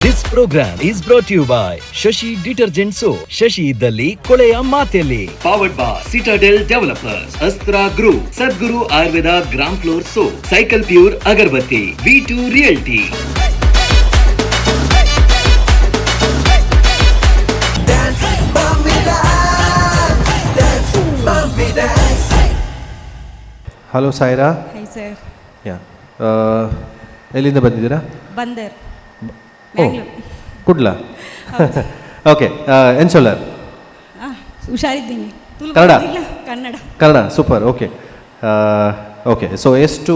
This program is brought you by Shashi detergent soap. Shashi ಇದ್ದಲ್ಲಿ ಕೊಳೆಯ ಮಾತೆಲ್ಲಿ. Powered by Citadel Developers, Astra Group, Sadguru Ayurveda gram flour soap, Cycle Pure agarbatti, V2 Realty. Hello Saira. Hi sir. ಯಾ, ಎಲ್ಲಿಂದ ಬಂದಿದ್ದೀರಾ? ಬಂದರ್. ಓ. Mangalore. Kudla. Okay, ಎನ್ಸೋಲರ್? ಹಾಂ, ಹುಷಾರಿದ್ದೀನಿ. ತುಳು ಕನ್ನಡ? ಬರೋದಿಲ್ಲ, Kannada. Kannada, super. Okay okay, so ಎಷ್ಟು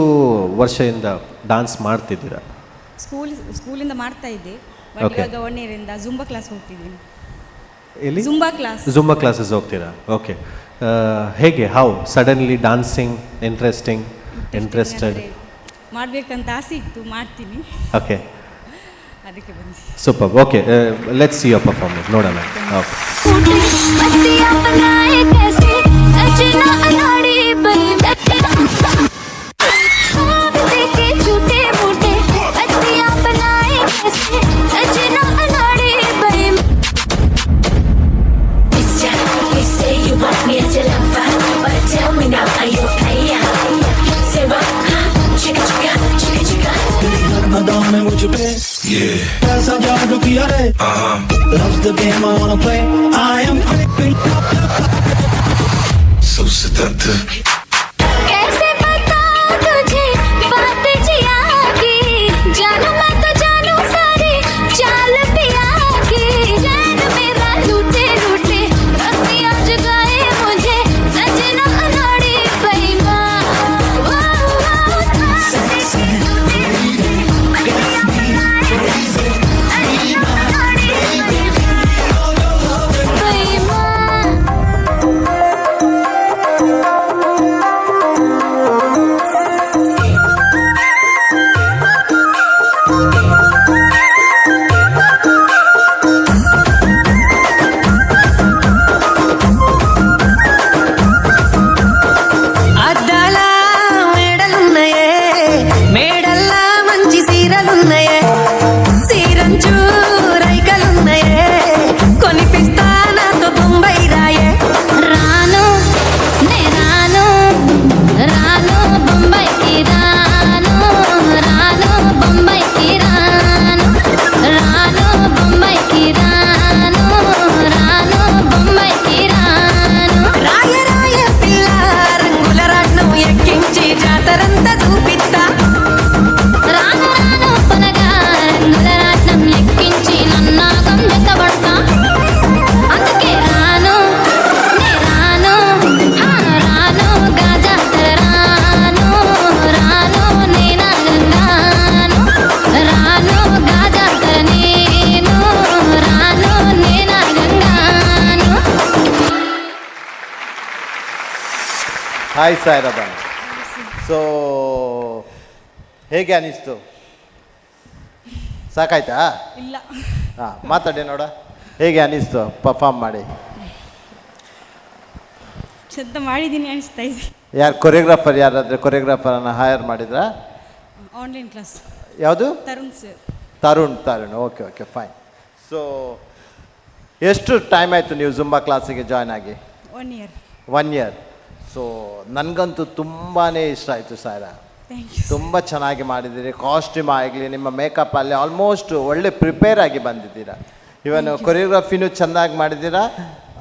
ವರ್ಷದಿಂದ dance ಮಾಡ್ತಿದ್ದೀರಾ? ಸ್ಕೂಲಿಂದ ಮಾಡ್ತಾ ಇದ್ದೆ, ಬಟ್ ಇವಾಗ ಒನ್ ಇಯರಿಂದ ಜುಂಬಾ ಕ್ಲಾಸ್ ಹೋಗ್ತಿದ್ದೀನಿ. ಎಲ್ಲಿ? Zumba class. Zumba classes ಹೋಗ್ತೀರಾ? ಓಕೆ. ಹೇಗೆ, how suddenly dancing interested? ಮಾಡಬೇಕಂತ ಆಸೆ ಇತ್ತು, ಮಾಡ್ತೀನಿ. ಓಕೆ. ಅದಕ್ಕೆ ಬಂದೆ. Super. Okay, let's see your performance. ನೋಡೋಣ. ಓಕೆ. पत्तियां बनाए कैसे सजना अनाड़ी देखे झूठे मूठे, पत्तियां बनाए कैसे सजना अनाड़ी। You say you want me as your lover, but tell me now, are you a player? Say what? Huh? Chicka chicka, chicka chicka. Madonna मुझ पे ऐसा जादू किया रे. Love's the game I wanna play. I am creeping. So seductive. कैसे बताऊं तुझे बात जिया की, जानू मैं तो जानू सारी चाल पिया की। चैन मेरा लूटे लूटे, रतियां जगाए मुझे सजना अनाड़ी बेईमान। वाह, वाह, पत्तियां बनाए सजना अनाड़ी बेईमान। అద్దాల మేడలున్నాయే, మేడల్లా మంచి సీరలున్నాయే, సీరంచు రైకలున్నాయే, కొనిపిస్తా నాతో బొంబాయి రాయే. రాను నే రాను, రాను బొంబాయికి రాను, రాను బొంబాయికి రాను, రాను బొంబాయికి రాను, రాను బొంబాయికి రాను. రాయ రాయ పిల్ల, రంగుల రాట్నం ఎక్కించి జాతరంతా చూపిస్తా. రాను రాను పొలగా, రంగుల రాట్నం ఎక్కించి నన్నాగం జతబడతా. అందుకే రాను నే రాను, హా, రాను గాజాతర రాను, రాను నేనాగంగాను, రాను గాజాతర నేను రాను నేనాగంగాను. ಹಾಯ್ ಸಾಯಿರಬಾನ್. ಸೊ ಹೇಗೆ ಅನಿಸ್ತು? ಸಾಕಾಯ್ತಾ? ಇಲ್ಲ. ಹಾಂ, ಮಾತಾಡಿ ನೋಡ, ಹೇಗೆ ಅನಿಸ್ತು ಪರ್ಫಾರ್ಮ್ ಮಾಡಿ? ಚಂದ ಮಾಡಿದ್ದೀನಿ ಅನಿಸ್ತಾ ಇದೆ. ಯಾರು ಕೊರಿಯೋಗ್ರಾಫರ್? ಯಾರಾದರೆ ಕೊರಿಯೋಗ್ರಾಫರನ್ನು ಹೈಯರ್ ಮಾಡಿದ್ರಾ? Online class. ಯಾವುದು? Tarun sir. Tarun, Tarun. Okay okay, fine. So ಎಷ್ಟು ಟೈಮ್ ಆಯಿತು ನೀವು ಜುಂಬಾ ಕ್ಲಾಸಿಗೆ ಜಾಯ್ನ್ ಆಗಿ? One year. One year. So ನನಗಂತೂ ತುಂಬಾ ಇಷ್ಟ ಆಯಿತು ಸಾಯ್ರಾ. Thank you. ತುಂಬ ಚೆನ್ನಾಗಿ ಮಾಡಿದ್ದೀರಿ. ಕಾಸ್ಟ್ಯೂಮ್ ಆಗಲಿ, ನಿಮ್ಮ ಮೇಕಪ್ ಅಲ್ಲಿ ಆಲ್ಮೋಸ್ಟ್ ಒಳ್ಳೆ ಪ್ರಿಪೇರ್ ಆಗಿ ಬಂದಿದ್ದೀರಾ. ಇವನ್ ಕೊರಿಯೋಗ್ರಫಿನೂ ಚೆನ್ನಾಗಿ ಮಾಡಿದ್ದೀರಾ.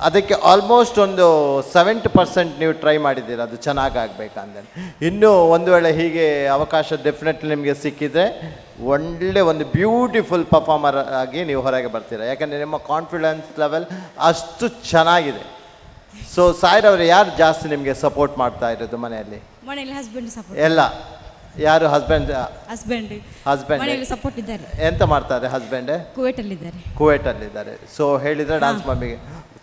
ಅದಕ್ಕೆ ಆಲ್ಮೋಸ್ಟ್ ಒಂದು 70% ನೀವು ಟ್ರೈ ಮಾಡಿದ್ದೀರಾ ಅದು ಚೆನ್ನಾಗಿ ಆಗಬೇಕಂದ್ರೆ. ಇನ್ನೂ ಒಂದು ವೇಳೆ ಹೀಗೆ ಅವಕಾಶ ಡೆಫಿನೆಟ್ಲಿ ನಿಮಗೆ ಸಿಕ್ಕಿದರೆ ಒಳ್ಳೆ ಒಂದು ಬ್ಯೂಟಿಫುಲ್ ಪರ್ಫಾರ್ಮರ್ ಆಗಿ ನೀವು ಹೊರಗೆ ಬರ್ತೀರಾ. ಯಾಕಂದರೆ ನಿಮ್ಮ ಕಾನ್ಫಿಡೆನ್ಸ್ ಲೆವೆಲ್ ಅಷ್ಟು ಚೆನ್ನಾಗಿದೆ. ಸೊ ಸಾಯಿರವರು, ಯಾರು ಜಾಸ್ತಿ ನಿಮಗೆ ಸಪೋರ್ಟ್ ಮಾಡ್ತಾ ಇರೋದು ಮನೆಯಲ್ಲಿ? ಮನೆಯಲ್ಲಿ ಹಸ್ಬೆಂಡ್ ಸಪೋರ್ಟ್. ಎಲ್ಲ ಯಾರು? Husband? Husband. Husband. ಮನೆಯಲ್ಲಿ ಸಪೋರ್ಟ್ ಇದ್ದಾರೆ. ಎಂತ ಮಾಡ್ತಾರೆ ಹಸ್ಬೆಂಡ್? ಕುವೇಟಲ್ಲಿದ್ದಾರೆ. ಕುವೇಟಲ್ಲಿದ್ದಾರೆ. ಸೊ ಹೇಳಿದರೆ ಡಾನ್ಸ್ ಮಮ್ಮಿಗೆ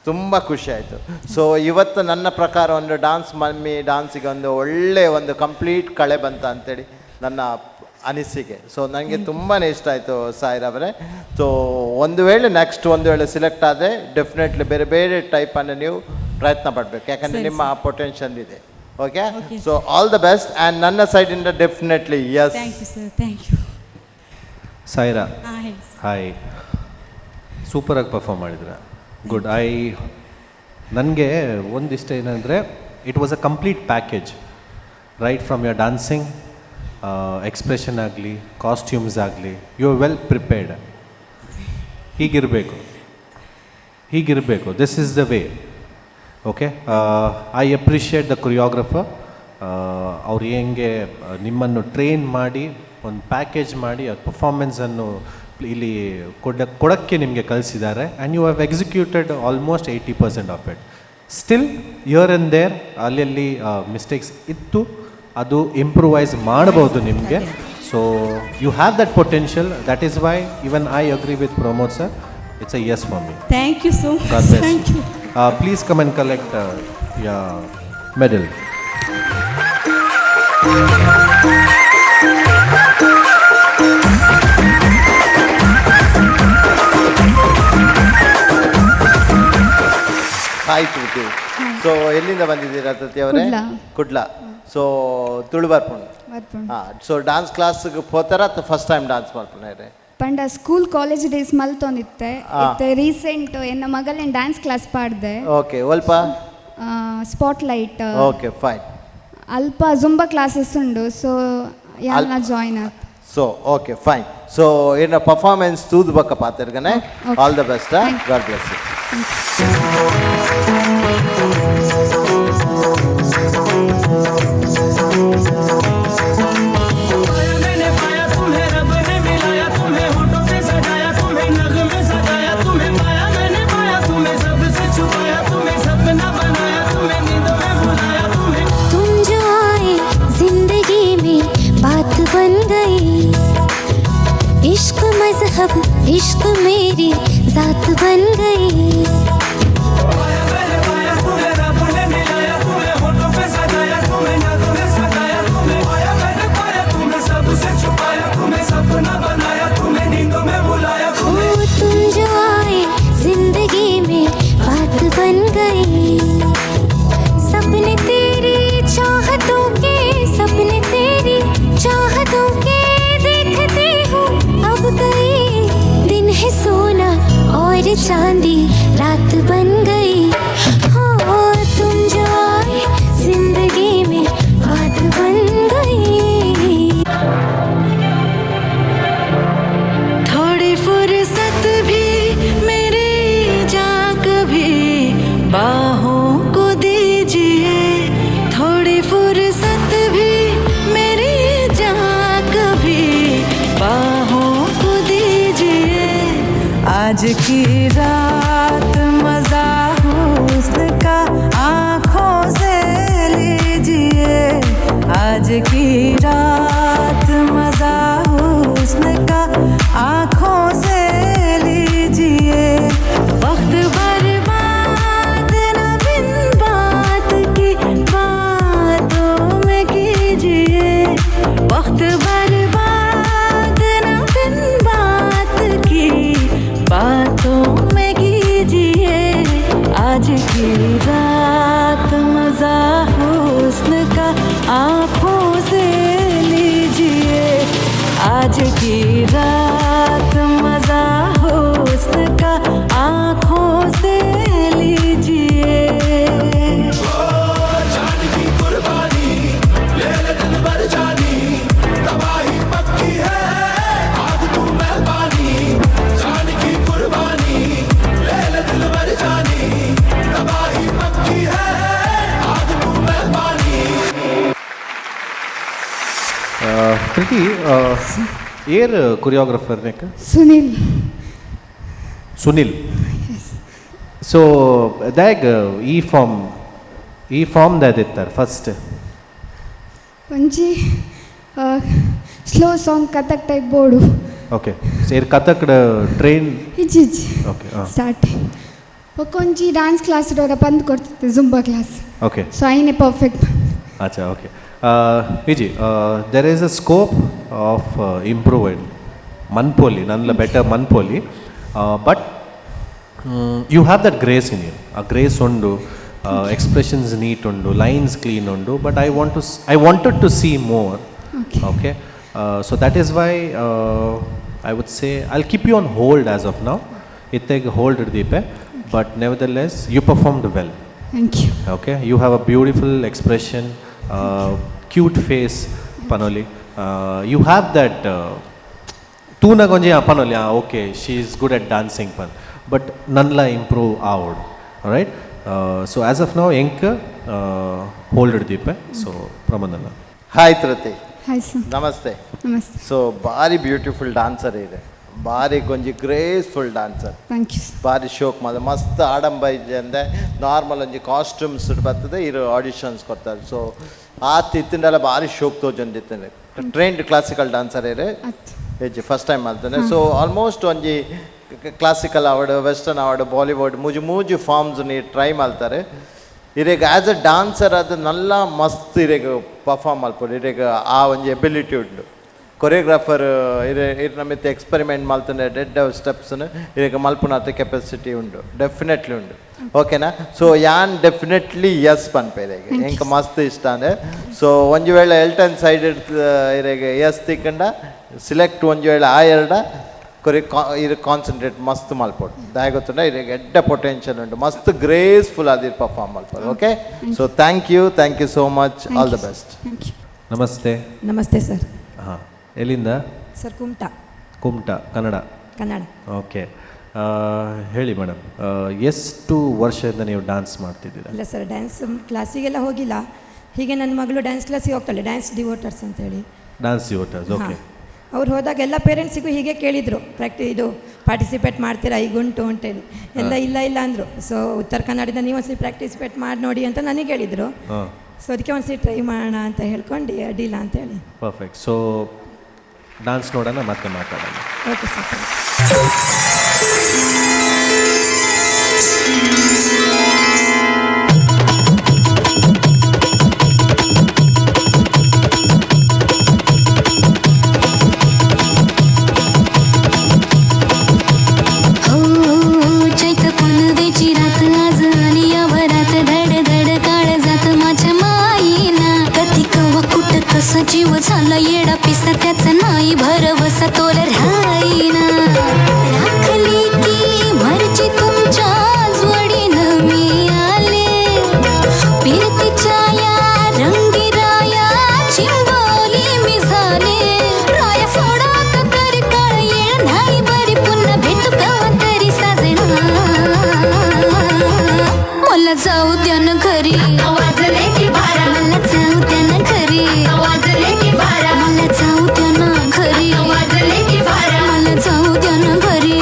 ತುಂಬ ಖುಷಿ ಆಯಿತು. ಸೊ ಇವತ್ತು ನನ್ನ ಪ್ರಕಾರ ಒಂದು ಡಾನ್ಸ್ ಮಮ್ಮಿ ಡಾನ್ಸಿಗೆ ಒಂದು ಒಳ್ಳೆ ಒಂದು ಕಂಪ್ಲೀಟ್ ಕಳೆ ಬಂತ ಅಂತೇಳಿ ನನ್ನ ಅನಿಸಿಕೆ. ಸೊ ನನಗೆ ತುಂಬಾ ಇಷ್ಟ ಆಯಿತು ಸಾಯಿರವರೇ. ಸೊ ಒಂದು ವೇಳೆ ನೆಕ್ಸ್ಟ್ ಒಂದು ವೇಳೆ ಸಿಲೆಕ್ಟ್ ಆದರೆ ಡೆಫಿನೆಟ್ಲಿ ಬೇರೆ ಬೇರೆ ಟೈಪನ್ನು ನೀವು ಪ್ರಯತ್ನ ಪಡಬೇಕು. ಯಾಕಂದರೆ ನಿಮ್ಮ ಪೊಟೆನ್ಷಿಯಲ್ ಇದೆ. Okay. Okay. So all the best and ನನ್ನ ಸೈಡಿಂದ definitely yes. Thank you sir, thank you. Saira. ಹಾಂ, ಹೇಳಿ. ಹಾಯ್. ಸೂಪರಾಗಿ ಪರ್ಫಾರ್ಮ್ ಮಾಡಿದ್ರ. ಗುಡ್. I ನನಗೆ ಒಂದಿಷ್ಟ ಏನಂದರೆ, it was a complete package, right from your dancing, expression ಆಗಲಿ, ಕಾಸ್ಟ್ಯೂಮ್ಸ್ ಆಗಲಿ, you are well prepared. ಹೀಗಿರಬೇಕು, ಹೀಗಿರಬೇಕು. This is the way, okay? I appreciate the choreographer. ಅವ್ರು ಹೆಂಗೆ ನಿಮ್ಮನ್ನು ಟ್ರೈನ್ ಮಾಡಿ, ಒಂದು ಪ್ಯಾಕೇಜ್ ಮಾಡಿ, ಆ ಪರ್ಫಾರ್ಮೆನ್ಸನ್ನು ಇಲ್ಲಿ ಕೊಡೋಕ್ಕೆ ನಿಮಗೆ ಕಳಿಸಿದ್ದಾರೆ, and you have executed almost 80% of it. Still here and there ಅಲ್ಲಿ ಮಿಸ್ಟೇಕ್ಸ್ ಇತ್ತು, ಅದು ಇಂಪ್ರೂವೈಸ್ ಮಾಡ್ಬೋದು ನಿಮಗೆ. So you have that potential. That is why even I agree with Pramod sir. It's a yes for me. Thank you so God much. Bless. Thank you. Please come and collect your medal. Hi Kriti. So ಎಲ್ಲಿಂದ ಬಂದಿದ್ದೀರಾ ಕೃತಿ ಅವರೇ? Kudla. Kudla. So Tulu ಬರ್ಪುಂಡು? ಬರ್ಪುಂಡು. ಹಾಂ, so dance ಕ್ಲಾಸ್ಗೆ ಪೋತಾರ ಅಥವಾ first time dance ಮಾಡ್ಪುಂಡು? ಪಂಡ school college days ಮಲ್ತೊಂದಿತ್ತೆ. ಇತ್ತೆ ರೀಸೆಂಟ್ ಎನ್ನ ಮಗಲೇನ್ ಡ್ಯಾನ್ಸ್ ಕ್ಲಾಸ್ ಪಾಡ್ದೆ. ಓಕೆ, ಒಲ್ಪ? Spot light. Okay, fine. ಅಲ್ಪ ಜುಂಬಾ ಕ್ಲಾಸಸ್ ಉಂಡು, ಸೊ ಯಾಲ್ನ ಜಾಯ್ನ್ ಆತ್. So okay, fine. So ಏನ ಪರ್ಫಾರ್ಮೆನ್ಸ್ ತೂದು ಬಕ್ಕ ಪಾತಿರ್ಗನೆ. Okay. All the best. Thank you. God bless you. पाया मैंने पाया तुम्हें, रब ने मिलाया तुम्हें, होठों पे सजाया तुम्हें, नगमे सजाया तुम्हें, पाया मैंने पाया तुम्हें, सबसे छुपाया तुम्हें, सपना बनाया तुम्हें, नींदों में बुलाया तुम्हें। तुम जो आए जिंदगी में बात बन गई, इश्क मजहब इश्क मेरी जात बन गई। पाया मैंने पाया तुम्हें, रब ने मिलाया तुम्हें, होठों पे सजाया तुम्हें, नगमे सजाया तुम्हें, पाया मैंने पाया तुम्हें, सबसे छुपाया तुम्हें, सपना बनाया तुम्हें, नींदों में बुलाया तुम्हें। ओ तुम जो आए जिंदगी में बात बन गई, सपने तेरी चाहतों के, सपने तेरी चाहतों के देखते हूँ अब कई दिन है, सोना और चांदी रात बन गई। हो तुम जो आए जिंदगी में बात बन गई। थोड़ी फुर्सत भी मेरी जा कभी बाहों को दीजिए, थोड़ी फुर्सत भी मेरी जा कभी बाहों को दीजिए। आज की रात मजा हुस्न का आँखों से लीजिए, आज की रात मजा हुस्न का आँखों से लीजिए। वक्त बर्बाद न बिन बात की बातों में कीजिए, वक्त बर्बाद न बिन बात की बातों में कीजिए। आज की रात मजा हुस्न का आँखों से लीजिए, आज की रात मजा हुस्न का आँखों से लीजिए। जान की कुर्बानी ले ले दिल भर जानी, तबाही पक्की है, आग तू मैं पानी। जान की कुर्बानी ले ले दिल भर जानी, तबाही पक्की है, आग तू मैं पानी। ಕೃತಿ, ಏರ್ ಕೊರಿಯೋಗ್ರಫರ್ ನೆಕ್? ಸುನಿಲ್. ಸುನಿಲ್. ಸೊ ದಾಗ್ ಈ ಫಾರ್ಮ್ ದಾದಿತ್ತಾರೆ ಫಸ್ಟ್? ಒಂಜಿ slow song Kathak type ಬೋಡು. ಓಕೆ, ಸೊ ಏರ್ ಕಥಕ್ ಟ್ರೈನ್? ಇಜ್ಜಿ ಇಜ್ಜಿ. ಓಕೆ ಹಾಂ. ಸ್ಟಾರ್ಟಿಂಗ್ ಒಂಜಿ ಡಾನ್ಸ್ ಕ್ಲಾಸ್ ಅವರ ಬಂದು ಕೊಡ್ತಿತ್ತೆ, Zumba class. Okay. So ಐನೆ perfect. ಅಚ್ಚಾ, okay. EG, there is a scope of improvement ಮನ್ಪೋಲಿ, ನನ್ನ ಬೆಟರ್ ಮನ್ಪೋಲಿ, but you have that grace in you. ಆ ಗ್ರೇಸ್ ಉಂಡು, ಎಕ್ಸ್ಪ್ರೆಷನ್ಸ್ ನೀಟ್ ಉಂಡು, ಲೈನ್ಸ್ ಕ್ಲೀನ್ ಉಂಡು, but I wanted to see more. Okay, so that is why I would say I'll keep you on hold as of now. ಇತ್ತೆಗ್ hold ದೀಪೆ, but nevertheless you performed well. Thank you. Okay, you have a beautiful expression, cute face Panoli. You have that ತೂನಗೊಂಜಿ Panoli, okay, she is good at dancing ಪನ್, but ನನ್ಲ improve ಆವಡ್. Right, so as of now ಎಂಕ್ hold ದೀಪೆ. So ಪ್ರಮೋದನ. Hi Dhriti. Hi sir. Namaste. Namaste. So ಭಾರಿ beautiful dancer ಇದೆ, ಭಾರಿ ಕೊಂಜಿ graceful dancer. Thank you. ಭಾರಿ ಶೋಕ್ ಮಾದ ಮಸ್ತ್ ಆಡಂಬ ಇದೆ ಅಂದೆ normal ಒಂಜಿ ಕಾಸ್ಟ್ಯೂಮ್ಸ್ ಬರ್ತದೆ, ಇರು ಆಡಿಷನ್ಸ್ ಕೊಡ್ತಾರೆ. ಸೊ ಆತ್ ಇತ್ತಿಂಡಲ ಭಾರಿ ಶೋಕ್ ತೋಜೊಂದಿತ್ತಂದೆ. Trained classical dancer ಇರೆ, ಹೆಜ್ಜೆ ಫಸ್ಟ್ ಟೈಮ್ ಮಾಡ್ತಾನೆ. ಸೊ ಆಲ್ಮೋಸ್ಟ್ ಒಂಜಿ ಕ್ಲಾಸಿಕಲ್ ಆವಡ್, ವೆಸ್ಟರ್ನ್ ಆವಡ್, ಬಾಲಿವುಡ್ ಮೂಜಿ ಮೂಜಿ ಫಾರ್ಮ್ಸ್ ನೀ ಟ್ರೈ ಮಾಡ್ತಾರೆ. ಇರೆಗ್ as a dancer ಅದು ನಲ್ಲ ಮಸ್ತ್ ಇರೆಗ್ ಪರ್ಫಾರ್ಮ್ ಮಲ್ಪೊಡು. ಇರೆಗ್ ಆ ಒಂಜಿ ಎಬಿಲಿಟಿ ಉಂಡು. ಕೊರಿಯೋಗ್ರಾಫರ್ ಇರೆ ಇರ್ ನಮಿತ್ ಎಕ್ಸ್ಪೆರಿಮೆಂಟ್ ಮಲ್ತಂಡೆ ಡೆಡ್ ಸ್ಟೆಪ್ಸ್ನು ಇರೆಗ್ ಮಲ್ಪುನಾತ ಕೆಪಾಸಿಟಿ ಉಂಡು, ಡೆಫಿನೆಟ್ಲಿ ಉಂಡು. ಓಕೆನಾ? ಸೊ ಯಾನ್ ಡೆಫಿನೆಟ್ಲಿ ಎಸ್ ಪನ್ಪೆ ಇರೆಗ್, ಎಂಕ್ ಮಸ್ತ್ ಇಷ್ಟ ಅಂದ್ರೆ. ಸೊ ಒಂಜಿ ವೇಳೆ ಎಲ್ಟನ್ ಸೈಡ್ ಇರೆಗ್ ಎಸ್ ತಿಕ್ಕಂಡ ಸಿಲೆಕ್ಟ್ ಒಂಜಿ ವೇಳೆ ಆ ಎರಡ ಕೊರಿ ಇರು ಕಾನ್ಸಂಟ್ರೇಟ್ ಮಸ್ತ್ ಮಲ್ಪೊಡು. ದಾಯ ಗೊತ್ತುಂಡ ಇರೆಗ್ ಎಡ್ಡ ಪೊಟೆನ್ಷಿಯಲ್ ಉಂಡು, ಮಸ್ತ್ ಗ್ರೇಸ್ಫುಲ್ ಆದಿರ್ ಪರ್ಫಾರ್ಮ್ ಮಲ್ಪೊಡು. Okay, so thank you, thank you so much, all the best. Namaste. Namaste sir. ಹಾಂ, ಎಲ್ಲಿಂದ ಸರ್? ಕುಮಟಾ. ಕುಮಟಾ, ಕನ್ನಡ? ಕನ್ನಡ. ಓಕೆ, ಹೇಳಿ ಮೇಡಮ್, ಎಷ್ಟು ವರ್ಷದಿಂದ ನೀವು ಡ್ಯಾನ್ಸ್ ಮಾಡ್ತಿದ್ದೀರಾ? ಇಲ್ಲ ಸರ್, ಡ್ಯಾನ್ಸ್ ಕ್ಲಾಸಿಗೆಲ್ಲ ಹೋಗಿಲ್ಲ. ಹೀಗೆ ನನ್ನ ಮಗಳು ಡ್ಯಾನ್ಸ್ ಕ್ಲಾಸಿಗೆ ಹೋಗ್ತಾಳೆ, ಡ್ಯಾನ್ಸ್ ಡಿವೋಟರ್ಸ್ ಅಂತೇಳಿ. Dance devotees, okay. ಅವ್ರು ಹೋದಾಗ ಎಲ್ಲ ಪೇರೆಂಟ್ಸಿಗೂ ಹೀಗೆ ಕೇಳಿದರು, ಇದು ಪಾರ್ಟಿಸಿಪೇಟ್ ಮಾಡ್ತೀರಾ ಈಗುಂಟು ಅಂತೇಳಿ. ಎಲ್ಲ ಇಲ್ಲ ಇಲ್ಲ ಅಂದರು. ಸೊ ಉತ್ತರ ಕನ್ನಡದಿಂದ ನೀವು ಒಂದ್ಸರಿ ಪ್ರಾಕ್ಟಿಸಿಪೇಟ್ ಮಾಡಿ ನೋಡಿ ಅಂತ ನನಗೆ ಹೇಳಿದರು. ಸೊ ಅದಕ್ಕೆ ಒಂದ್ಸರಿ ಟ್ರೈ ಮಾಡೋಣ ಅಂತ ಹೇಳ್ಕೊಂಡು ಅಡ್ಡಿಲ್ಲ ಅಂತೇಳಿ. Perfect. So dance ನೋಡೋಣ, ಮತ್ತೆ ಮಾತಾಡೋಣ. Okay sir. चैत पुनवेची रात आज आली या वरात, धड धड काळ जात माझ्या माईना. कधी कवा कुठ कसा जीव झाला येडा पिसा, त्याचा नाही भरवसा तोल राहीना. राखली की मर्जी तुमच्या जोडीनं मी आले, फिरतीच्या या रंगीराया चिंबोली मी झाले. राया सोडा आता तर काळ येळ नाही बरी, पुन्हा भेटू कवा तरी साजणा. मला जाऊ द्या ना घरी, मला जाऊ द्या ना घरी, मला जाऊ द्या ना घरी, मला जाऊ द्या ना घरी. वाजले की बरं, मला जाऊ द्या ना घरी.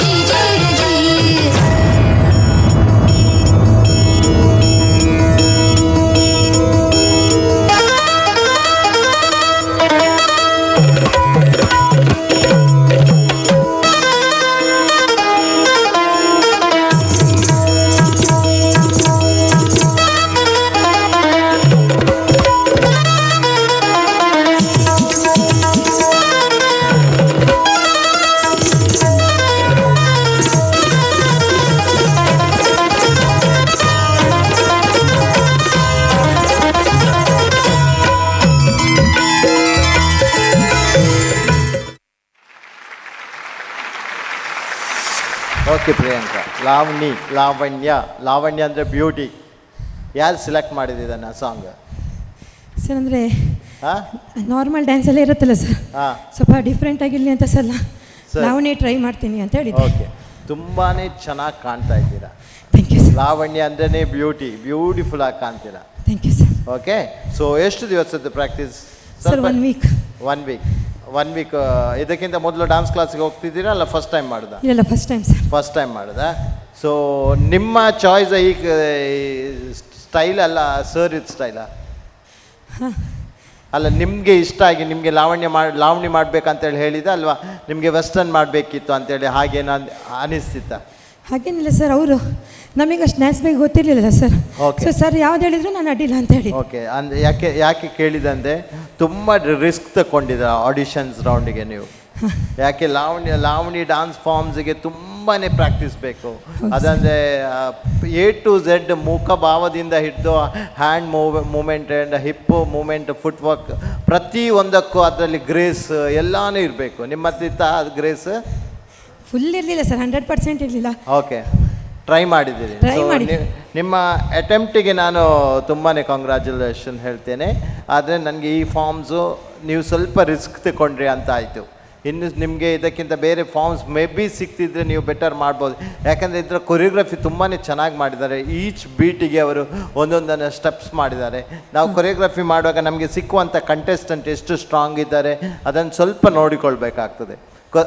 जी जी जी. ಓಕೆ ಪ್ರಿಯಾಂಕಾ. ಲಾವಣಿ, ಲಾವಣ್ಯ, ಲಾವಣ್ಯ ಅಂದರೆ ಬ್ಯೂಟಿ. ಯಾರು ಸೆಲೆಕ್ಟ್ ಮಾಡಿದ್ದಾನೆ ಆ ಸಾಂಗ್? ಸರ್ ಅಂದರೆ ಹಾಂ, ನಾರ್ಮಲ್ ಡ್ಯಾನ್ಸಲ್ಲೇ ಇರುತ್ತಲ್ಲ ಸರ್, ಹಾಂ, ಸ್ವಲ್ಪ ಡಿಫ್ರೆಂಟ್ ಆಗಿರಲಿ ಅಂತ ಸಲ ಸರ್. ಲಾವಣಿ ಟ್ರೈ ಮಾಡ್ತೀನಿ ಅಂತ ಹೇಳಿದ್ದೆ. ಓಕೆ, ತುಂಬಾ ಚೆನ್ನಾಗಿ ಕಾಣ್ತಾ ಇದ್ದೀರಾ. Thank you sir. Lavanya ಅಂದ್ರೆ ಬ್ಯೂಟಿ, ಬ್ಯೂಟಿಫುಲ್ ಆಗಿ ಕಾಣ್ತೀರಾ. Thank you sir. Okay, so ಎಷ್ಟು ದಿವಸದ್ದು practice? Sir 1 week. 1 week. 1 week. ಇದಕ್ಕಿಂತ ಮೊದಲು ಡಾನ್ಸ್ ಕ್ಲಾಸಿಗೆ ಹೋಗ್ತಿದ್ದೀರಾ ಅಲ್ಲ ಫಸ್ಟ್ ಟೈಮ್ ಮಾಡ್ದ? ಇಲ್ಲ, first time sir. First time ಮಾಡ್ದ. ಸೊ ನಿಮ್ಮ ಚಾಯ್ಸ್ ಈಗ ಸ್ಟೈಲ್ ಅಲ್ಲ ಸರ್, ಇದು ಸ್ಟೈಲಾ ಅಲ್ಲ? ನಿಮಗೆ ಇಷ್ಟ ಆಗಿ ನಿಮಗೆ ಲಾವಣ್ಯ ಮಾಡಿ ಲಾವಣಿ ಮಾಡಬೇಕಂತೇಳಿ ಹೇಳಿದ ಅಲ್ವಾ? ನಿಮಗೆ ವೆಸ್ಟರ್ನ್ ಮಾಡಬೇಕಿತ್ತು ಅಂತೇಳಿ ಹಾಗೇನ ಅನಿಸ್ತಿತ್ತ? ಹಾಗೇನಿಲ್ಲ ಸರ್, ಅವರು ನಮಗೆ ಅಷ್ಟು ಡ್ಯಾನ್ಸ್ ಬಗ್ಗೆ ಗೊತ್ತಿರಲಿಲ್ಲ ಸರ್. Okay. So sir ಯಾವ್ದು ಹೇಳಿದ್ರು ನಾನು ಅಡ್ಡಿಲ್ಲ ಅಂತ ಹೇಳಿ. ಓಕೆ, ಅಂದ್ರೆ ಯಾಕೆ ಯಾಕೆ ಕೇಳಿದಂತೆ, ತುಂಬ ರಿಸ್ಕ್ ತಗೊಂಡಿದ್ದೀರ ಆಡಿಷನ್ಸ್ ರೌಂಡಿಗೆ ನೀವು. ಯಾಕೆ ಲಾವಣಿ ಲಾವಣಿ ಡಾನ್ಸ್ ಫಾರ್ಮ್ಸಿಗೆ ತುಂಬಾ ಪ್ರಾಕ್ಟೀಸ್ ಬೇಕು. ಅದಂದರೆ ಎ ಟು ಝೆಡ್ ಮುಖಭಾವದಿಂದ ಹಿಡಿದು hand movement and hip movement, foot work, ಪ್ರತಿ ಒಂದಕ್ಕೂ ಅದರಲ್ಲಿ ಗ್ರೇಸ್ ಎಲ್ಲಾನು ಇರಬೇಕು. ನಿಮ್ಮ ಹತ್ರ ಇತ್ತಾ ಅದು ಗ್ರೇಸ್? ಫುಲ್ ಇರಲಿಲ್ಲ ಸರ್, 100% ಇರಲಿಲ್ಲ. ಓಕೆ, ಟ್ರೈ ಮಾಡಿದ್ದೀರಿ. Try So, ಮಾಡಿದ್ದೀನಿ. ನಿಮ್ಮ ಅಟೆಂಪ್ಟಿಗೆ ನಾನು ತುಂಬಾ ಕಂಗ್ರ್ಯಾಚುಲೇಷನ್ ಹೇಳ್ತೇನೆ. ಆದರೆ ನನಗೆ ಈ ಫಾರ್ಮ್ಸು ನೀವು ಸ್ವಲ್ಪ ರಿಸ್ಕ್ ತಗೊಂಡ್ರಿ ಅಂತ ಆಯಿತು. ಇನ್ನು ನಿಮಗೆ ಇದಕ್ಕಿಂತ ಬೇರೆ ಫಾರ್ಮ್ಸ್ ಮೇ ಬಿ ಸಿಕ್ತಿದ್ರೆ ನೀವು ಬೆಟರ್ ಮಾಡ್ಬೋದು. ಯಾಕಂದರೆ ಇದರ ಕೊರಿಯೋಗ್ರಫಿ ತುಂಬಾ ಚೆನ್ನಾಗಿ ಮಾಡಿದ್ದಾರೆ. ಈಚ್ ಬೀಟಿಗೆ ಅವರು ಒಂದೊಂದನ್ನು ಸ್ಟೆಪ್ಸ್ ಮಾಡಿದ್ದಾರೆ. ನಾವು ಕೊರಿಯೋಗ್ರಫಿ ಮಾಡುವಾಗ ನಮಗೆ ಸಿಕ್ಕುವಂಥ ಕಂಟೆಸ್ಟೆಂಟ್ ಎಷ್ಟು ಸ್ಟ್ರಾಂಗ್ ಇದ್ದಾರೆ, ಅದನ್ನು ಸ್ವಲ್ಪ ನೋಡಿಕೊಳ್ಬೇಕಾಗ್ತದೆ.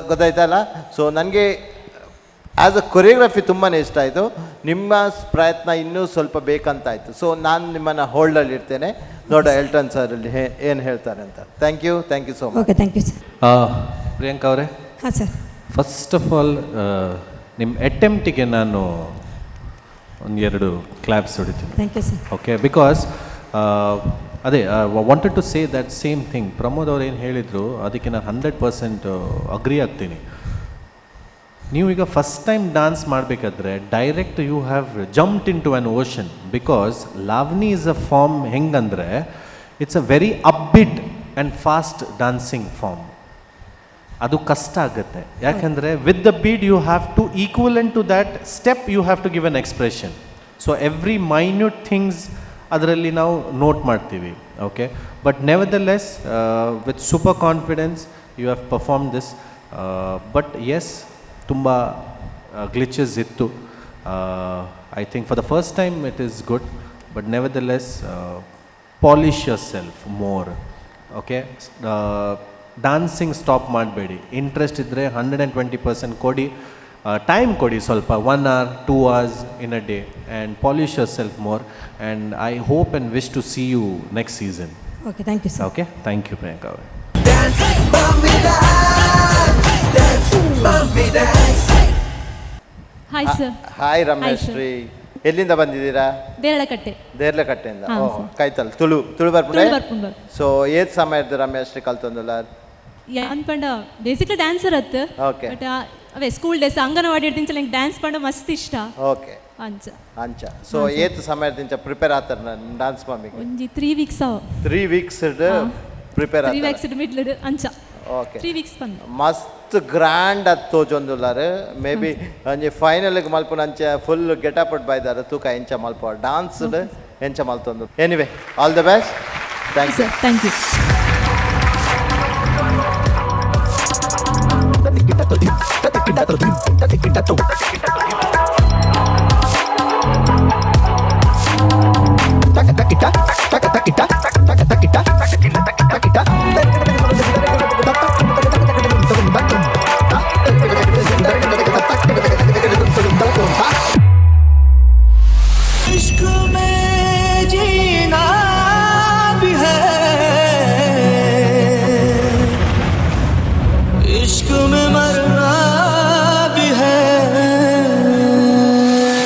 ಗೊತ್ತಾಯ್ತಲ್ಲ? ಸೊ ನನಗೆ ಆ್ಯಸ್ ಅ ಕೊರಿಯೋಗ್ರಫಿ ತುಂಬಾ ಇಷ್ಟ ಆಯಿತು. ನಿಮ್ಮ ಪ್ರಯತ್ನ ಇನ್ನೂ ಸ್ವಲ್ಪ ಬೇಕಂತಾಯಿತು. ಸೊ ನಾನು ನಿಮ್ಮನ್ನು ಹೋಲ್ಡಲ್ಲಿ ಇಡ್ತೇನೆ. ನೋಡ ಎಲ್ಟನ್ ಸರ್ ಅಲ್ಲಿ ಏನು ಹೇಳ್ತಾರೆ ಅಂತ. Thank you, thank you so much. Okay, thank you sir. Priyanka ಅವರೇ. ಹಾಂ ಸರ್. ಫಸ್ಟ್ ಆಫ್ ಆಲ್ ನಿಮ್ಮ ಅಟೆಂಪ್ಟಿಗೆ ನಾನು ಒಂದೆರಡು ಕ್ಲಾಪ್ಸ್ ಹೊಡಿತೀನಿ. Thank you sir. Okay, because ಅದೇ wanted to say that same thing. Pramod ಅವ್ರು ಏನು ಹೇಳಿದರು, ಅದಕ್ಕೆ ನಾನು 100% ಅಗ್ರಿ ಆಗ್ತೀನಿ. ನೀವು ಈಗ ಫಸ್ಟ್ ಟೈಮ್ ಡಾನ್ಸ್ ಮಾಡಬೇಕಾದ್ರೆ direct you have jumped into an ocean, because Lavani is a form ಹೆಂಗಂದರೆ it's a very upbeat and fast dancing form. ಅದು ಕಷ್ಟ ಆಗುತ್ತೆ. ಯಾಕಂದರೆ with the beat you have to equivalent to that step you have to give an expression. So every minute things ಅದರಲ್ಲಿ ನಾವು note ಮಾಡ್ತೀವಿ. Okay, but nevertheless with super confidence you have perform this. But yes, ತುಂಬ glitches ಇತ್ತು. I think for the first time it is good, but nevertheless polish yourself more. Okay, dancing stop ಮಾಡಬೇಡಿ. Interest ಇದ್ದರೆ 120% ಕೊಡಿ, time ಕೊಡಿ ಸ್ವಲ್ಪ, 1 hour, 2 hours in a day, and polish yourself more, and I hope and wish to see you next season. Okay, thank you sir. Okay, thank you Priyanka ಅವರೇ. Dance, mommy dance, dance, mommy dance. Hi sir. Hi Ramyashree, ಎಲ್ಲಿಂದ ಬಂದಿದ್ದೀರಾ? ದೇರಳಕಟ್ಟೆ. ದೇರ್ಲಕಟ್ಟೆಯಿಂದ? ಹಾ, ಓ sir. ಕೈತಲ್ ತುಳು ತುಳು ಬರ್ಪುಂಡೆ? ತುಳು ಬರ್ಪುಂಡು. ಸೊ ಏತ್ ಸಮಯ ಇದ್ದು ರಮ್ಯಾಶ್ರೀ ಕಲ್ತೊಂದುಲ್ಲ? ಯಾನ್ ಪಂಡ ಬೇಸಿಕ್ಲಿ ಡ್ಯಾನ್ಸರ್ ಅತ್ತು. ಬಟ್ ಅವೇ ಸ್ಕೂಲ್ ಡೇಸ್ ಅಂಗನವಾಡಿ ಹಿಡ್ದಿಂಚ ನಂಗೆ ಡ್ಯಾನ್ಸ್ ಪಂಡ ಮಸ್ತ್ ಇಷ್ಟ. ಅಂಚ. ಅಂಚ. ಸೊ ಏತ್ ಸಮಯ ದಿಂಚ ಪ್ರಿಪೇರ್ ಆತಾರ ಡಾನ್ಸ್ ಮಾಮಿಗೆ? ಒಂಜಿ 3 ವೀಕ್ಸ್. 3 ವೀಕ್ಸ್ ಪ್ರಿಪೇರ್ 3 ಆತಾರ? ವೀಕ್ಸ್ ಮಿಡ್ಲ್ ಅಂಚ. 3 ವೀಕ್ಸ್ ಬಂದು. ಮಸ್ತ್ ಗ್ರ್ಯಾಂಡ್ ಅತ್ ತೋಜೊಂದುಲ್ಲಾರ್. ಮೇ ಬಿ ಒಂಜಿ ಫೈನಲ್ ಮಲ್ಪುನ ಅಂಚ ಫುಲ್ ಗೆಟಪ್ ಬೈದಾರ. ತೂಕ ಎಂಚ ಮಲ್ಪ, ಡಾನ್ಸ್ ಎಂಚ ಮಲ್ತೊಂದು. Anyway, all the best, thank you. Sir, thank you. इश्क में जीना भी है, इश्क में मरना भी है।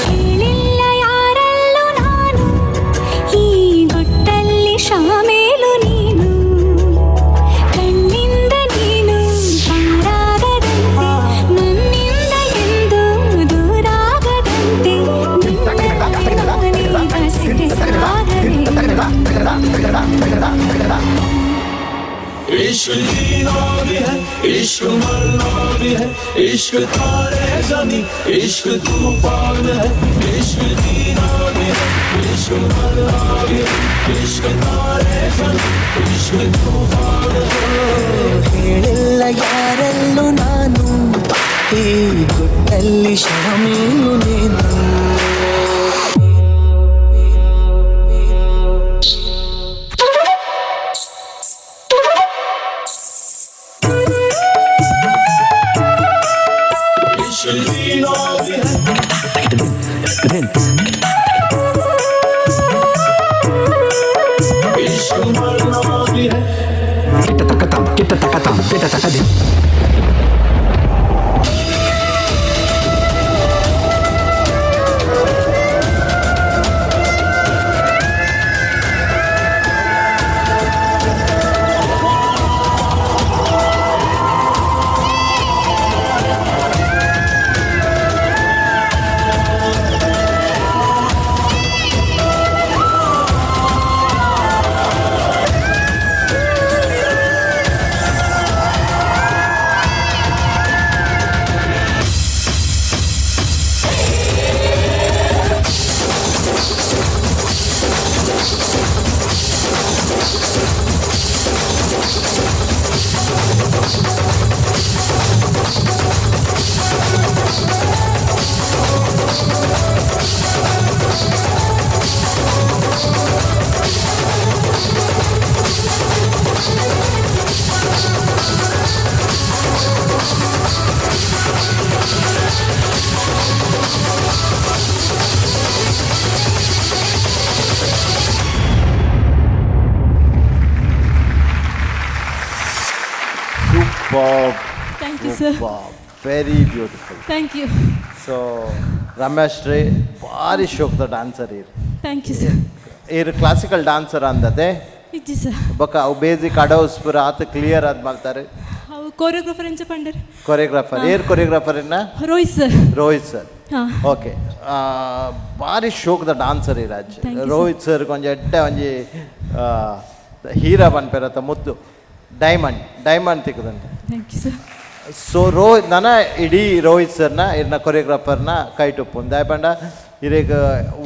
ಹೇಳಿಲ್ಲ ಯಾರಲ್ಲೂ ನಾನು, ಈ ಗುಟ್ಟಲ್ಲಿ ಶಾಮೇಲು ನೀನು. ಕಣ್ಣಿಂದ ನೀನು ಪಾರಾಗದಂತೆ, ನನ್ನಿಂದ ಎಂದು ದೂರಾಗದಂತೆ, ನಿನ್ನಲ್ಲಿ ನಾನೀಗ ಸೆರೆ ಸಾಗಲಿ. इश्क जीना भी है, इश्क मरना भी है, इश्क तारे जमी, इश्क तूफान है। इश्क जीना भी है, इश्क मरना भी है, इश्क तारे जमी, इश्क तूफान है। ಹೇಳಿಲ್ಲ ಯಾರಲ್ಲೂ ನಾನು, ಈ ಗುಟ್ಟಲ್ಲಿ ಶಾಮೀಲು ನೀನು. इश्क जीना भी है। इश्क मरना भी है। Super. Thank you, sir. Very beautiful. Thank you. So Ramesh Rai ಭಾರಿ ಶೋಕ್ದ ಡಾನ್ಸರ್ ಇರ್. Thank you sir. ಇರ್ ಕ್ಲಾಸಿಕಲ್ ಡಾನ್ಸರ್ ಅಂದತೆ. ಇಜ್ಜಿ ಸರ್. ಬೊಕ್ಕ ಅವು ಬೇಸಿಕ್ ಅಡವ್ಸ್ ಪೂರ ಆತ ಕ್ಲಿಯರ್ ಆದ್ ಮಾಡ್ತಾರೆ. ಅವು ಕೊರಿಯೋಗ್ರಾಫರ್ ಎಂಚ ಪಂಡರ್. ಕೊರಿಯೋಗ್ರಾಫರ್ ಏರ್ ಕೊರಿಯೋಗ್ರಾಫರ್ ಇನ್ನ? ರೋಹಿತ್ ಸರ್. ರೋಹಿತ್ ಸರ್. ಹಾಂ. ಓಕೆ, ಭಾರಿ ಶೋಕ್ದ ಡಾನ್ಸರ್ ಇರಾಜ್. Thank you, sir. Rohit sir ಕೊಂಚ ಎಡ್ಡೆ ಒಂಜಿ ಹೀರಾ ಪನ್ಪೆರತ್ತ ಮುತ್ತು ಡೈಮಂಡ್ ಡೈಮಂಡ್ ತಿಕ್ಕದಂತೆ. Thank you sir. So Rohit ನನ ಇಡೀ ರೋಹಿತ್ ಸರ್ನ ಇರ್ನ ಕೊರಿಯೋಗ್ರಾಫರ್ನ ಕೈಟುಪ್ಪು ದಾಯಪಂಡ ಇರೇಗ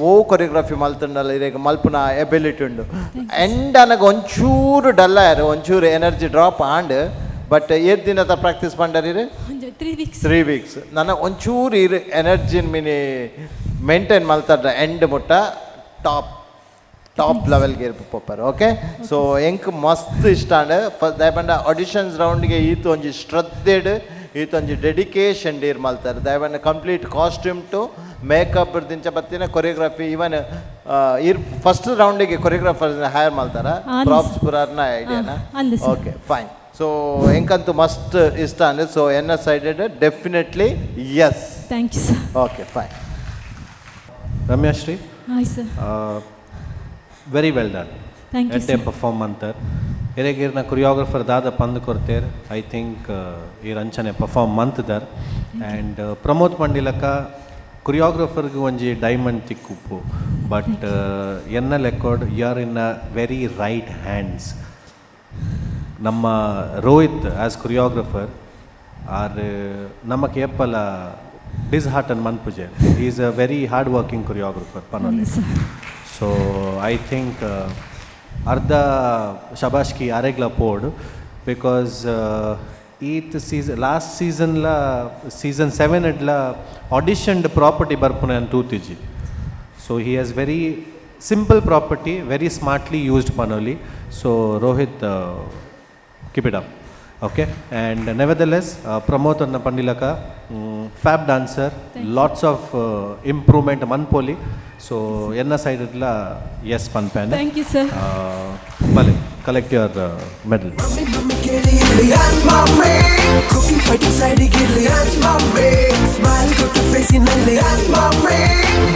ಓ ಕೊರಿಯೋಗ್ರಫಿ ಮಲ್ತುಂಡಲ್ಲ ಇರೇಗ ಮಲ್ಪುನ ಎಬಿಲಿಟಿ ಉಂಡು. ಎಂಡ್ ಅನಗ ಒಂಚೂರು ಡಲ್ ಆಯರ್, ಒಂಚೂರು ಎನರ್ಜಿ ಡ್ರಾಪ್ ಆಂಡ್. ಬಟ್ ಏತ್ ದಿನದ ಪ್ರಾಕ್ಟೀಸ್ ಪಂಡರ್ ಇರು? ಒಂಜಿ 3 ವೀಕ್ಸ್. 3 ವೀಕ್ಸ್. ನನ್ನ ಒಂಚೂರು ಇರು ಎನರ್ಜಿನ್ ಮಿನಿ ಮೇಂಟೈನ್ ಮಲ್ತಾಡ್ರ ಎಂಡ್ ಮುಟ್ಟ ಟಾಪ್ ಟಾಪ್ ಲೆವೆಲ್ಗೆ ಇರ್ಪು ಪೋಪರ್. ಓಕೆ, ಸೊ ಎಂಕ್ ಮಸ್ತ್ ಇಷ್ಟ ಆಂಡ್. ದಯಪಂಡ ಆಡಿಷನ್ಸ್ ರೌಂಡ್ಗೆ ಈತ ಒಂಜಿ ಶ್ರದ್ಧೆಡ್ ಈತ ಒಂಜಿ ಡೆಡಿಕೇಶನ್ ಡೀರ್ ಮಲ್ತಾರೆ. ದಯಪಂಡ ಕಂಪ್ಲೀಟ್ ಕಾಸ್ಟ್ಯೂಮ್ ಟು ಮೇಕಪ್ ದಿಂಚ ಬತ್ತಿನ ಕೊರಿಯೋಗ್ರಫಿ ಇವನ್ ಇರ್ ಫಸ್ಟ್ ರೌಂಡಿಗೆ ಕೊರಿಯೋಗ್ರಾಫರ್ ಹೈರ್ ಮಲ್ತಾರ. ಆನ್ ಪ್ರಾಪ್ಸ್ ಪುರಾರ್ನ ಐಡಿಯಾನ? ಅಂದು ಸರ್. Okay fine. ಸೊ ಎಂಕಂತೂ ಮಸ್ತ್ ಇಷ್ಟ ಅಂದ್ರೆ ಸೊ ಎನ್ನ sided definitely yes. Thank you sir. Okay fine. Ramyashree. Hi sir. Very well done. Thank you, ಎಡ್ಡೆ sir. Perform ಅಂತಾರೆ. ಎರೆಗಿರ್ನ ಕೊರಿಯೋಗ್ರಫರ್ ದಾದ ಪಂದ್ ಕೊರ್ತೇರ್. I think ಈ ರಂಚನೆ ಪರ್ಫಾರ್ಮ್ ಮಂತ್ದರ್. ಆ್ಯಂಡ್ ಪ್ರಮೋದ್ ಪಂಡಿಲಕ ಕೊರಿಯೋಗ್ರಫರ್ಗೆ ಒಂಜಿ ಡೈಮಂಡ್ ತಿಕ್ಕುಪ್ಪು. ಬಟ್ ಎನ್ನ ಲೆಕ್ಕಾಡ್ you are in a very right hands. ನಮ್ಮ Rohit as choreographer ಆರ್ ನಮಕ್ ಏಪಲ ಡಿಸ್ಹಾರ್ಟನ್ ಮನ್ಪುಜೆ. Is a very hard working choreographer ಪನೊಲಿ. So I think ಅರ್ಧ ಶಬಾಷ್ಕಿ ಅರೆಗ್ಲ ಪೋಡ್ because ಈತ್ ಸೀಸನ್ ಲಾಸ್ಟ್ ಸೀಸನ್ಲ ಸೀಸನ್ 7 ಎಡ್ಲ ಆಡಿಷನ್ಡ್ ಪ್ರಾಪರ್ಟಿ ಬರ್ಪುನೆ ಅಂತ ತೂತಿಜಿ. So he has very simple property, very smartly used ಪನೊಲಿ. So Rohit, keep it up. Okay, and nevertheless Pramod ಅನ್ನ ಪಂಡಿಲಕ fab dancer, lots of improvement ಮನ್ಪೋಲಿ. So ಎನ್ನ side ಇಡ್ಲ yes ಪನ್ಪ್ಯಾನ್. Thank you sir. ಬಲೆ collect your medal. Dance mummy, cooking fighting ಸೈಡಿಗೆ ಇರ್ಲಿ. Dance mummy, smile ಕೊಟ್ಟು ಫೇಸಿನಲ್ಲಿ. ಡ್ಯಾನ್ಸ್ ಮಮ್ಮಿ,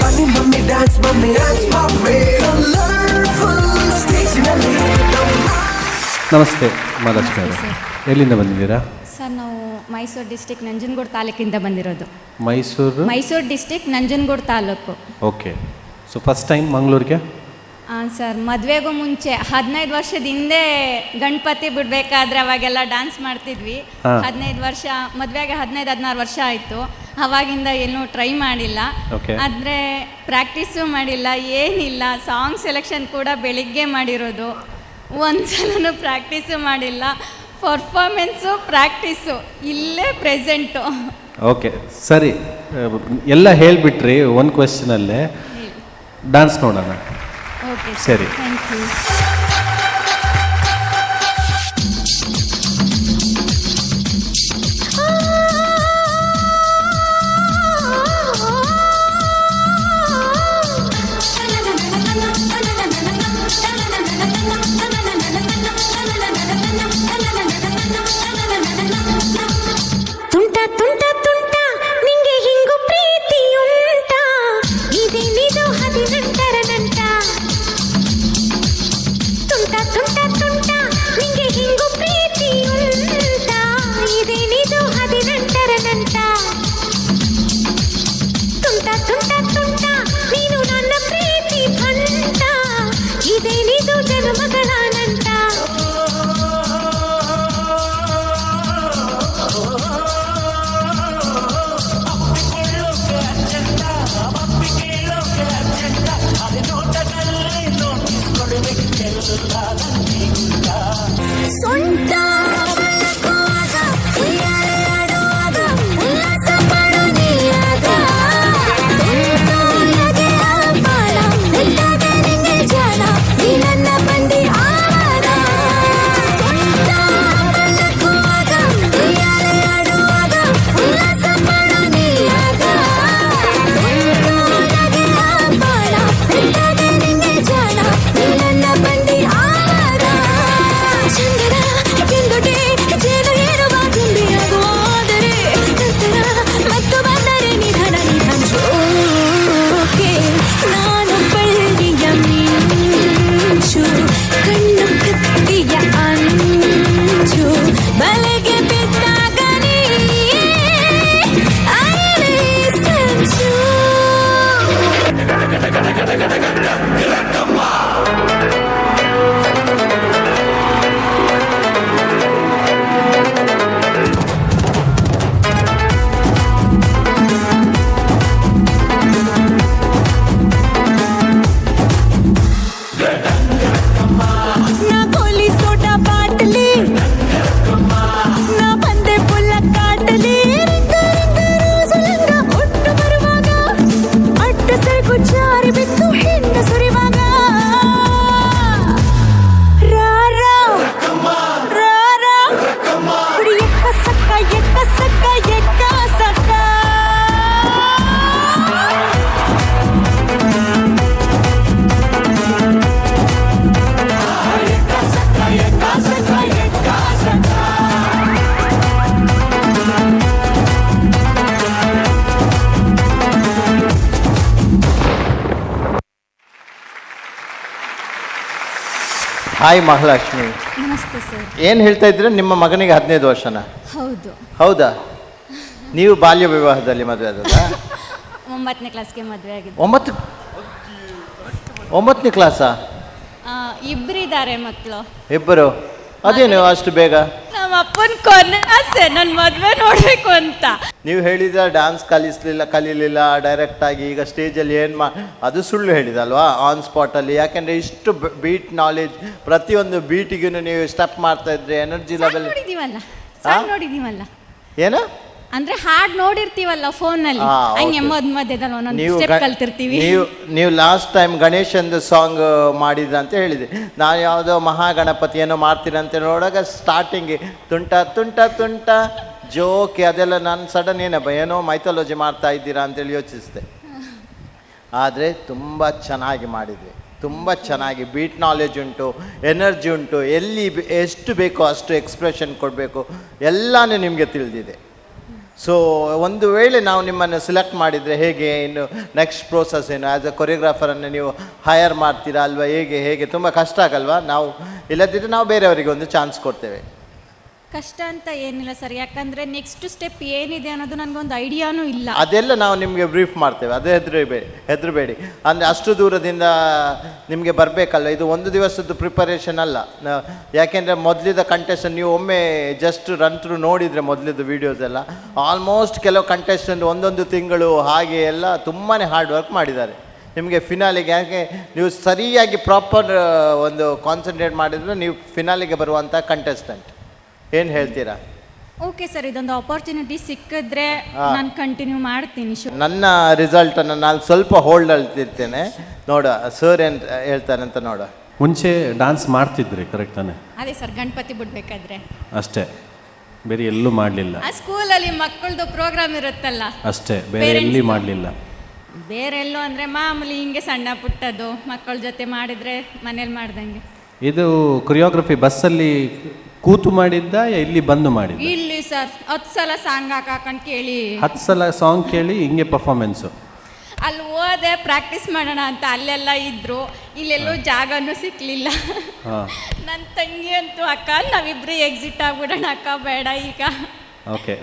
ಬನ್ನಿ mummy dance mummy. Dance mummy, colourful ಸ್ಟೇಜಿನಲ್ಲಿ. ನಮಸ್ತೆ ಮಹಾಲಕ್ಷ್ಮಿ ಅವರೇ, ಎಲ್ಲಿಂದ ಬಂದಿದ್ದೀರಾ? ಸರ್ ನಾವು ಮೈಸೂರು ಡಿಸ್ಟಿಕ್ ನಂಜನಗೂಡು ತಾಲೂಕಿಂದ ಬಂದಿರೋದು. Mysuru? Mysuru district Nanjangud taluk. Okay, so first time ಮಂಗಳೂರಿಗೆ? ಹಾಂ ಸರ್, ಮದುವೆಗೂ ಮುಂಚೆ 15 ವರ್ಷದ ಹಿಂದೆ ಗಣಪತಿ ಬಿಡಬೇಕಾದ್ರೆ ಅವಾಗೆಲ್ಲ ಡ್ಯಾನ್ಸ್ ಮಾಡ್ತಿದ್ವಿ. 15 ವರ್ಷ, ಮದುವೆಗೆ 15-16 ವರ್ಷ ಆಯಿತು. ಅವಾಗಿಂದ ಏನೂ ಟ್ರೈ ಮಾಡಿಲ್ಲ. ಆದರೆ ಪ್ರಾಕ್ಟೀಸು ಮಾಡಿಲ್ಲ, ಏನಿಲ್ಲ. ಸಾಂಗ್ ಸೆಲೆಕ್ಷನ್ ಕೂಡ ಬೆಳಿಗ್ಗೆ ಮಾಡಿರೋದು, ಒಂದ್ಸಲನೂ ಪ್ರಾಕ್ಟೀಸು ಮಾಡಿಲ್ಲ. ಪರ್ಫಾರ್ಮೆನ್ಸು ಪ್ರಾಕ್ಟೀಸು ಇಲ್ಲೇ ಪ್ರೆಸೆಂಟು. ಓಕೆ ಸರಿ, ಎಲ್ಲ ಹೇಳಿಬಿಟ್ರಿ ಒಂದು ಕ್ವೆಶನಲ್ಲೇ. ಡ್ಯಾನ್ಸ್ ನೋಡೋಣ. ಓಕೆ ಸರಿ. Thank you. ತುಂಟ ತುಂಟ ತುಂಟ ನಿಂಗೆ ಹಿಂಗು ಪ್ರೀತಿಯುಂಟ, ಇದೇನಿದು 18ರ ನಂಟ. ತುಂಟ ತುಂಟ ತುಂಟ ನಿಂಗೆ ಹಿಂಗು ಪ್ರೀತಿಯುಂಟ, ಇದೇನಿದು 18ರ ನಂಟ. ತುಂಟ ತುಂಟ ತುಂಟ ನೀನು ನನ್ನ ಪ್ರೀತಿ ಭಂಟ, ಇದೇನಿದು ಜನ್ಮಗಳ ನಂಟ. ಸೊಂಟ ಬಲಕುವಾಗ, ಉಯ್ಯಾಲೆ ಆಡುವಾಗ, ಉಲ್ಲಾಸ ಪಡು ನೀಯಾಗ. ತುಂಟಾಗೆ ಆಪಾಣ, ನೆಟ್ಟಾಗ ನಿಂಗೆ ಜಾಣ, ನೀ ನನ್ನ ಬಂದಿ ಆವಾರ. ಸೊಂಟ ಬಲಕುವಾಗ, ಉಯ್ಯಾಲೆ ಆಡುವಾಗ, ಉಲ್ಲಾಸ ಪಡು ನೀಯಾಗ. ತುಂಟಾಗೆ ಆಪಾಣ, ನೆಟ್ಟಾಗ ನಿಂಗೆ ಜಾಣ, ನೀ ನನ್ನ ಬಂದಿ ಆವಾರ. ಚಂದನ ಕೆಂದುಳ ಹಾಯ್ ಮಹಾಲಕ್ಷ್ಮಿ. ನಮಸ್ತೆ ಸರ್. ಏನು ಹೇಳ್ತಾ ಇದ್ರೆ, ನಿಮ್ಮ ಮಗನಿಗೆ 15 ವರ್ಷನಾ? ಹೌದು. ಹೌದಾ? ನೀವು ಬಾಲ್ಯ ವಿವಾಹದಲ್ಲಿ ಮದುವೆ ಆದದ್ದಾ? ಒಂಬತ್ತನೇ ಕ್ಲಾಸ್ಗೆ ಮದುವೆ ಆಗಿದೆ. ಒಂಬತ್ತನೇ ಕ್ಲಾಸಾ? ಇಬ್ಬರಿದ್ದಾರೆ ಮಕ್ಕಳು. ಇಬ್ಬರು? ಅದೇನು ಅಷ್ಟು ಬೇಗ? ನಮ್ಮ ಅಪ್ಪನ ಕೊನೆ ಆಸೆ ನನ್ನ ಮದುವೆ ನೋಡಬೇಕು ಅಂತ. ನೀವು ಹೇಳಿದ ಡ್ಯಾನ್ಸ್ ಕಲಿಸ್ಲಿಲ್ಲ, ಕಲೀಲಿಲ್ಲ, ಡೈರೆಕ್ಟಾಗಿ ಈಗ ಸ್ಟೇಜಲ್ಲಿ ಏನು ಮಾ ಅದು ಸುಳ್ಳು ಹೇಳಿದಲ್ವಾ ಆನ್ ಸ್ಪಾಟಲ್ಲಿ? ಯಾಕೆಂದರೆ ಇಷ್ಟು ಬೀಟ್ ನಾಲೆಜ್, ಪ್ರತಿಯೊಂದು ಬೀಟಿಗೂ ನೀವು ಸ್ಟೆಪ್ ಮಾಡ್ತಾ ಇದ್ರೆ ಎನರ್ಜಿ ಲೆವೆಲ್. ನೋಡಿದೀವಲ್ಲ, ಸಾಂಗ್ ನೋಡಿದೀವಲ್ಲ. ಏನು? ಅಂದ್ರೆ ಹಾಡ್ ನೋಡಿರ್ತೀವಲ್ಲ ಫೋನಲ್ಲಿ. ಹಂಗೆ ಮಧ್ಯದಲ್ಲಿ ಒಂದೊಂದು ಸ್ಟೆಪ್ ಕಲ್ತಿರ್ತೀವಿ. ನೀವು ನೀವು ಲಾಸ್ಟ್ ಟೈಮ್ ಗಣೇಶಂದು ಸಾಂಗ್ ಮಾಡಿದ್ರ ಅಂತ ಹೇಳಿದೆ. ನಾನು ಯಾವುದೋ ಮಹಾಗಣಪತಿ ಏನೋ ಮಾಡ್ತೀರಂತ ನೋಡಾಗ ಸ್ಟಾರ್ಟಿಂಗ್ ತುಂಟ ತುಂಟ ತುಂಟ ಜೋಕೆ ಅದೆಲ್ಲ ನಾನು ಸಡನ್ ಏನಪ್ಪ ಏನೋ ಮೈಥಾಲಜಿ ಮಾಡ್ತಾ ಇದ್ದೀರಾ ಅಂತೇಳಿ ಯೋಚಿಸಿದೆ. ಆದರೆ ತುಂಬ ಚೆನ್ನಾಗಿ ಮಾಡಿದ್ವಿ, ತುಂಬ ಚೆನ್ನಾಗಿ ಬೀಟ್ ನಾಲೆಜ್ ಉಂಟು, ಎನರ್ಜಿ ಉಂಟು, ಎಲ್ಲಿ ಎಷ್ಟು ಬೇಕೋ ಅಷ್ಟು ಎಕ್ಸ್ಪ್ರೆಷನ್ ಕೊಡಬೇಕು ಎಲ್ಲನೂ ನಿಮಗೆ ತಿಳಿದಿದೆ. ಸೊ ಒಂದು ವೇಳೆ ನಾವು ನಿಮ್ಮನ್ನು ಸೆಲೆಕ್ಟ್ ಮಾಡಿದರೆ ಹೇಗೆ, ಇನ್ನು ನೆಕ್ಸ್ಟ್ ಪ್ರೋಸೆಸ್ ಏನು? ಆ್ಯಸ್ ಅ ಕೊರಿಯೋಗ್ರಾಫರನ್ನು ನೀವು ಹೈಯರ್ ಮಾಡ್ತೀರಾ ಅಲ್ವಾ? ಹೇಗೆ ಹೇಗೆ? ತುಂಬ ಕಷ್ಟ ಆಗಲ್ವಾ? ನಾವು ಇಲ್ಲದಿದ್ದರೆ ನಾವು ಬೇರೆಯವರಿಗೆ ಒಂದು ಚಾನ್ಸ್ ಕೊಡ್ತೇವೆ. ಕಷ್ಟ ಅಂತ ಏನಿಲ್ಲ ಸರ್, ಯಾಕಂದರೆ ನೆಕ್ಸ್ಟ್ ಸ್ಟೆಪ್ ಏನಿದೆ ಅನ್ನೋದು ನನಗೊಂದು ಐಡಿಯಾನೂ ಇಲ್ಲ. ಅದೆಲ್ಲ ನಾವು ನಿಮಗೆ ಬ್ರೀಫ್ ಮಾಡ್ತೇವೆ, ಅದೇ ಹೆದರಬೇಡಿ. ಅಂದರೆ ಅಷ್ಟು ದೂರದಿಂದ ನಿಮಗೆ ಬರಬೇಕಲ್ಲ, ಇದು ಒಂದು ದಿವಸದ್ದು ಪ್ರಿಪರೇಷನ್ ಅಲ್ಲ. ಯಾಕೆಂದರೆ ಮೊದಲಿದ ಕಂಟೆಸ್ಟೆಂಟ್ ನೀವು ಒಮ್ಮೆ ಜಸ್ಟ್ ರನ್ ಥ್ರೂ ನೋಡಿದರೆ ಮೊದಲಿದ್ದು ವೀಡಿಯೋಸ್ ಎಲ್ಲ ಆಲ್ಮೋಸ್ಟ್ ಕೆಲವು ಕಂಟೆಸ್ಟೆಂಟ್ ಒಂದೊಂದು ತಿಂಗಳು ಹಾಗೆ ಎಲ್ಲ ತುಂಬಾ ಹಾರ್ಡ್ ವರ್ಕ್ ಮಾಡಿದ್ದಾರೆ. ನಿಮಗೆ ಫಿನಾಲಿಗೆ ಯಾಕೆ ನೀವು ಸರಿಯಾಗಿ ಪ್ರಾಪರ್ ಒಂದು ಕಾನ್ಸಂಟ್ರೇಟ್ ಮಾಡಿದರೆ ನೀವು ಫಿನಾಲಿಗೆ ಬರುವಂಥ ಕಂಟೆಸ್ಟೆಂಟ್. ಏನು ಹೇಳ್ತೀರಾ? ಓಕೆ ಸರ್, ಇದೊಂದು ಆಪರ್ಚುನಿಟಿ ಸಿಕ್ಕಿದ್ರೆ ನಾನು ಕಂಟಿನ್ಯೂ ಮಾಡ್ತೀನಿ. ನನ್ನ ರಿಸಲ್ಟನ್ನು ನಾನು ಸ್ವಲ್ಪ ಹೋಲ್ಡ್ ಅಳ್ತಿರ್ತೇನೆ, ನೋಡ ಸರ್ ಏನು ಹೇಳ್ತಾರೆ ಅಂತ ನೋಡ. ಮುಂಚೆ ಡಾನ್ಸ್ ಮಾಡ್ತಿದ್ರಿ ಕರೆಕ್ಟ್ ತಾನೆ? ಅದೇ ಸರ್, ಗಣಪತಿ ಬಿಡಬೇಕಾದ್ರೆ ಅಷ್ಟೇ, ಬೇರೆ ಎಲ್ಲೂ ಮಾಡಲಿಲ್ಲ. ಆ ಸ್ಕೂಲಲ್ಲಿ ಮಕ್ಕಳದು ಪ್ರೋಗ್ರಾಮ್ ಇರುತ್ತಲ್ಲ ಅಷ್ಟೇ, ಬೇರೆ ಎಲ್ಲಿ ಮಾಡಲಿಲ್ಲ. ಬೇರೆ ಎಲ್ಲೂ ಅಂದರೆ ಮಾಮೂಲಿ ಹಿಂಗೆ ಸಣ್ಣ ಪುಟ್ಟದ್ದು ಮಕ್ಕಳ ಜೊತೆ ಮಾಡಿದರೆ ಮನೇಲಿ ಮಾಡ್ದಂಗೆ. ಇದು ಕೊರಿಯೋಗ್ರಫಿ ಬಸ್ಸಲ್ಲಿ ಕೂತು ಮಾಡಿದ್ದ, ಇಲ್ಲಿ ಬಂದು ಮಾಡಿದ್ದ? ಇಲ್ಲಿ ಸರ್, 10 ಸಲ ಸಾಂಗ್ ಹಾಕೊಂಡು ಕೇಳಿ, 10 ಸಲ ಸಾಂಗ್ ಕೇಳಿ ಹಿಂಗೆ ಪರ್ಫಾರ್ಮೆನ್ಸು. ಅಲ್ಲಿ ಹೋದೆ ಪ್ರಾಕ್ಟೀಸ್ ಮಾಡೋಣ ಅಂತ, ಅಲ್ಲೆಲ್ಲ ಇದ್ರು, ಇಲ್ಲೆಲ್ಲೂ ಜಾಗನೂ ಸಿಕ್ಕಲಿಲ್ಲ. ನನ್ನ ತಂಗಿ ಅಂತೂ ಅಕ್ಕ ನಾವಿಬ್ರು ಎಕ್ಸಿಟ್ ಆಗ್ಬಿಡೋಣ ಅಕ್ಕ, ಬೇಡ ಈಗ. ಓಕೆ,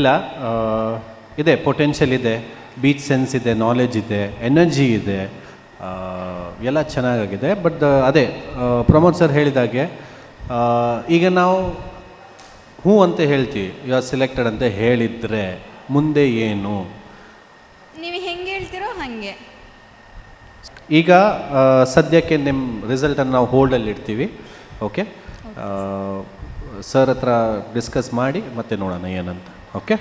ಇಲ್ಲ ಇದೆ, ಪೊಟೆನ್ಷಿಯಲ್ ಇದೆ, ಬೀಚ್ ಸೆನ್ಸ್ ಇದೆ, ನಾಲೆಜ್ ಇದೆ, ಎನರ್ಜಿ ಇದೆ, ಎಲ್ಲ ಚೆನ್ನಾಗಾಗಿದೆ. ಬಟ್ ಅದೇ ಪ್ರಮೋದ್ ಸರ್ ಹೇಳಿದಾಗೆ ಈಗ ನಾವು ಹ್ಞೂ ಅಂತ ಹೇಳ್ತೀವಿ, you are selected ಅಂತ ಹೇಳಿದರೆ ಮುಂದೆ ಏನು? ನೀವು ಹೆಂಗೆ ಹೇಳ್ತೀರೋ ಹಾಗೆ. ಈಗ ಸದ್ಯಕ್ಕೆ ನಿಮ್ಮ ರಿಸಲ್ಟನ್ನು ನಾವು ಹೋಲ್ಡಲ್ಲಿ ಇಡ್ತೀವಿ. ಓಕೆ, ಸರ್ ಹತ್ರ ಡಿಸ್ಕಸ್ ಮಾಡಿ ಮತ್ತೆ ನೋಡೋಣ ಏನಂತ. Okay,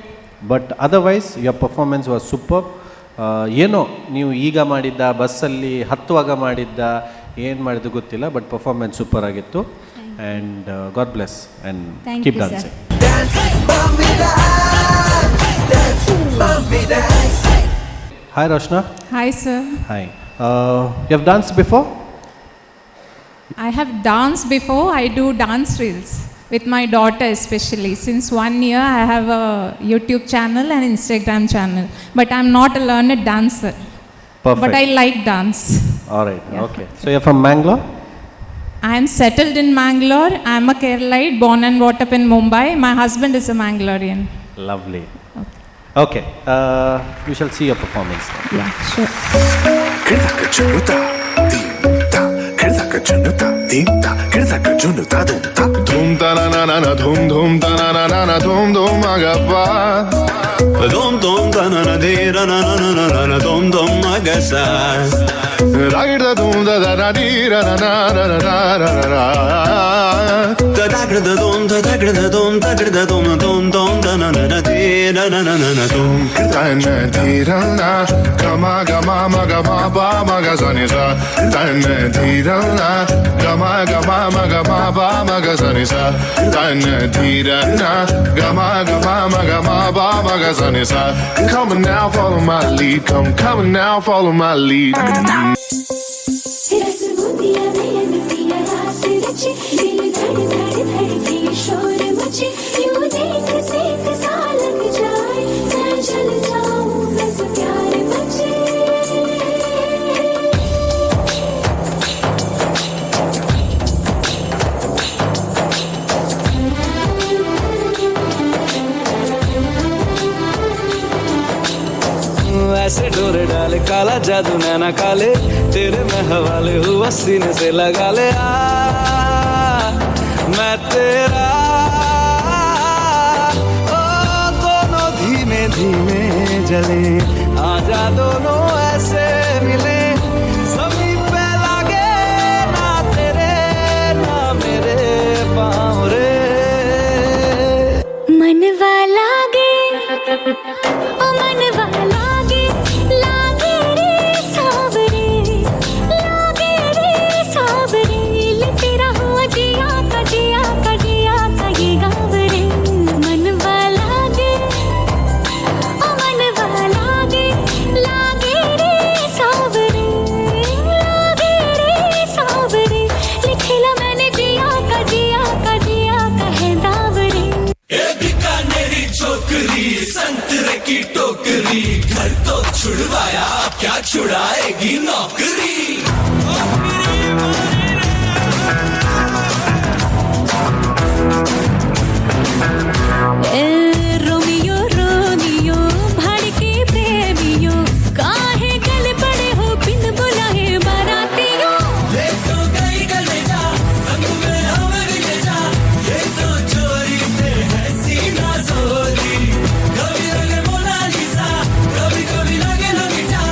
but otherwise your performance was super. ಏನೋ ನೀವು ಈಗ ಮಾಡಿದ್ದ, ಬಸ್ಸಲ್ಲಿ ಹತ್ತುವಾಗ ಮಾಡಿದ್ದ, ಏನು ಮಾಡಿದ್ದು ಗೊತ್ತಿಲ್ಲ, ಬಟ್ ಪರ್ಫಾರ್ಮೆನ್ಸ್ ಸೂಪರ್ ಆಗಿತ್ತು. And God bless and keep dancing. Hi Roshna. Hi sir. Hi. You have danced before? I have danced before. I do dance reels with my daughter especially. Since 1 year I have a YouTube channel and Instagram channel. But I'm not a learned dancer. Perfect. But I like dance. All right. Yeah. Okay. So you're from Mangalore? I am settled in Mangalore. I am a Keralite, born and brought up in Mumbai. My husband is a Mangalorean. Lovely. Okay. We shall see your performance then. Yeah, sure. Come on now, follow my lead. Come, come on now, follow my lead. काला जादू नैना काले, तेरे मैं हवाले हुआ सीने से लगा ले, आ मैं तेरा। ओ दोनों धीमे धीमे जले, आजा दोनों ऐसे मिले, ज़मीं पे लागे ना तेरे ना मेरे पाँव रे। मनवा लागे, ओ मनवा लागे, लागे रे सावरे, लागे रे सावरे, ले तेरा हुआ जिया का जिया का जिया का ये गाँव रे। मनवा लागे, ओ मनवा लागे, लागे रे सावरे, लागे रे सावरे, लिखेला मैंने जिया का जिया का जिया का है दाव रे। ए बीकानेरी छोकरी, संतरे की टोकरी, घर तो छुड़वाया अब क्या छुड़ाएगी नौकरी। ए रोमियो रोमियो भाड़ के प्रेमियो, काहे गल पड़े हो बिन बुलाए बारातियों। ये तो गई गले जा, संग में हमें भी ले जा, ये तो चोरी पे है सीना जोरी। कभी लगे मोनालिसा, कभी कभी लगे लोलिटा,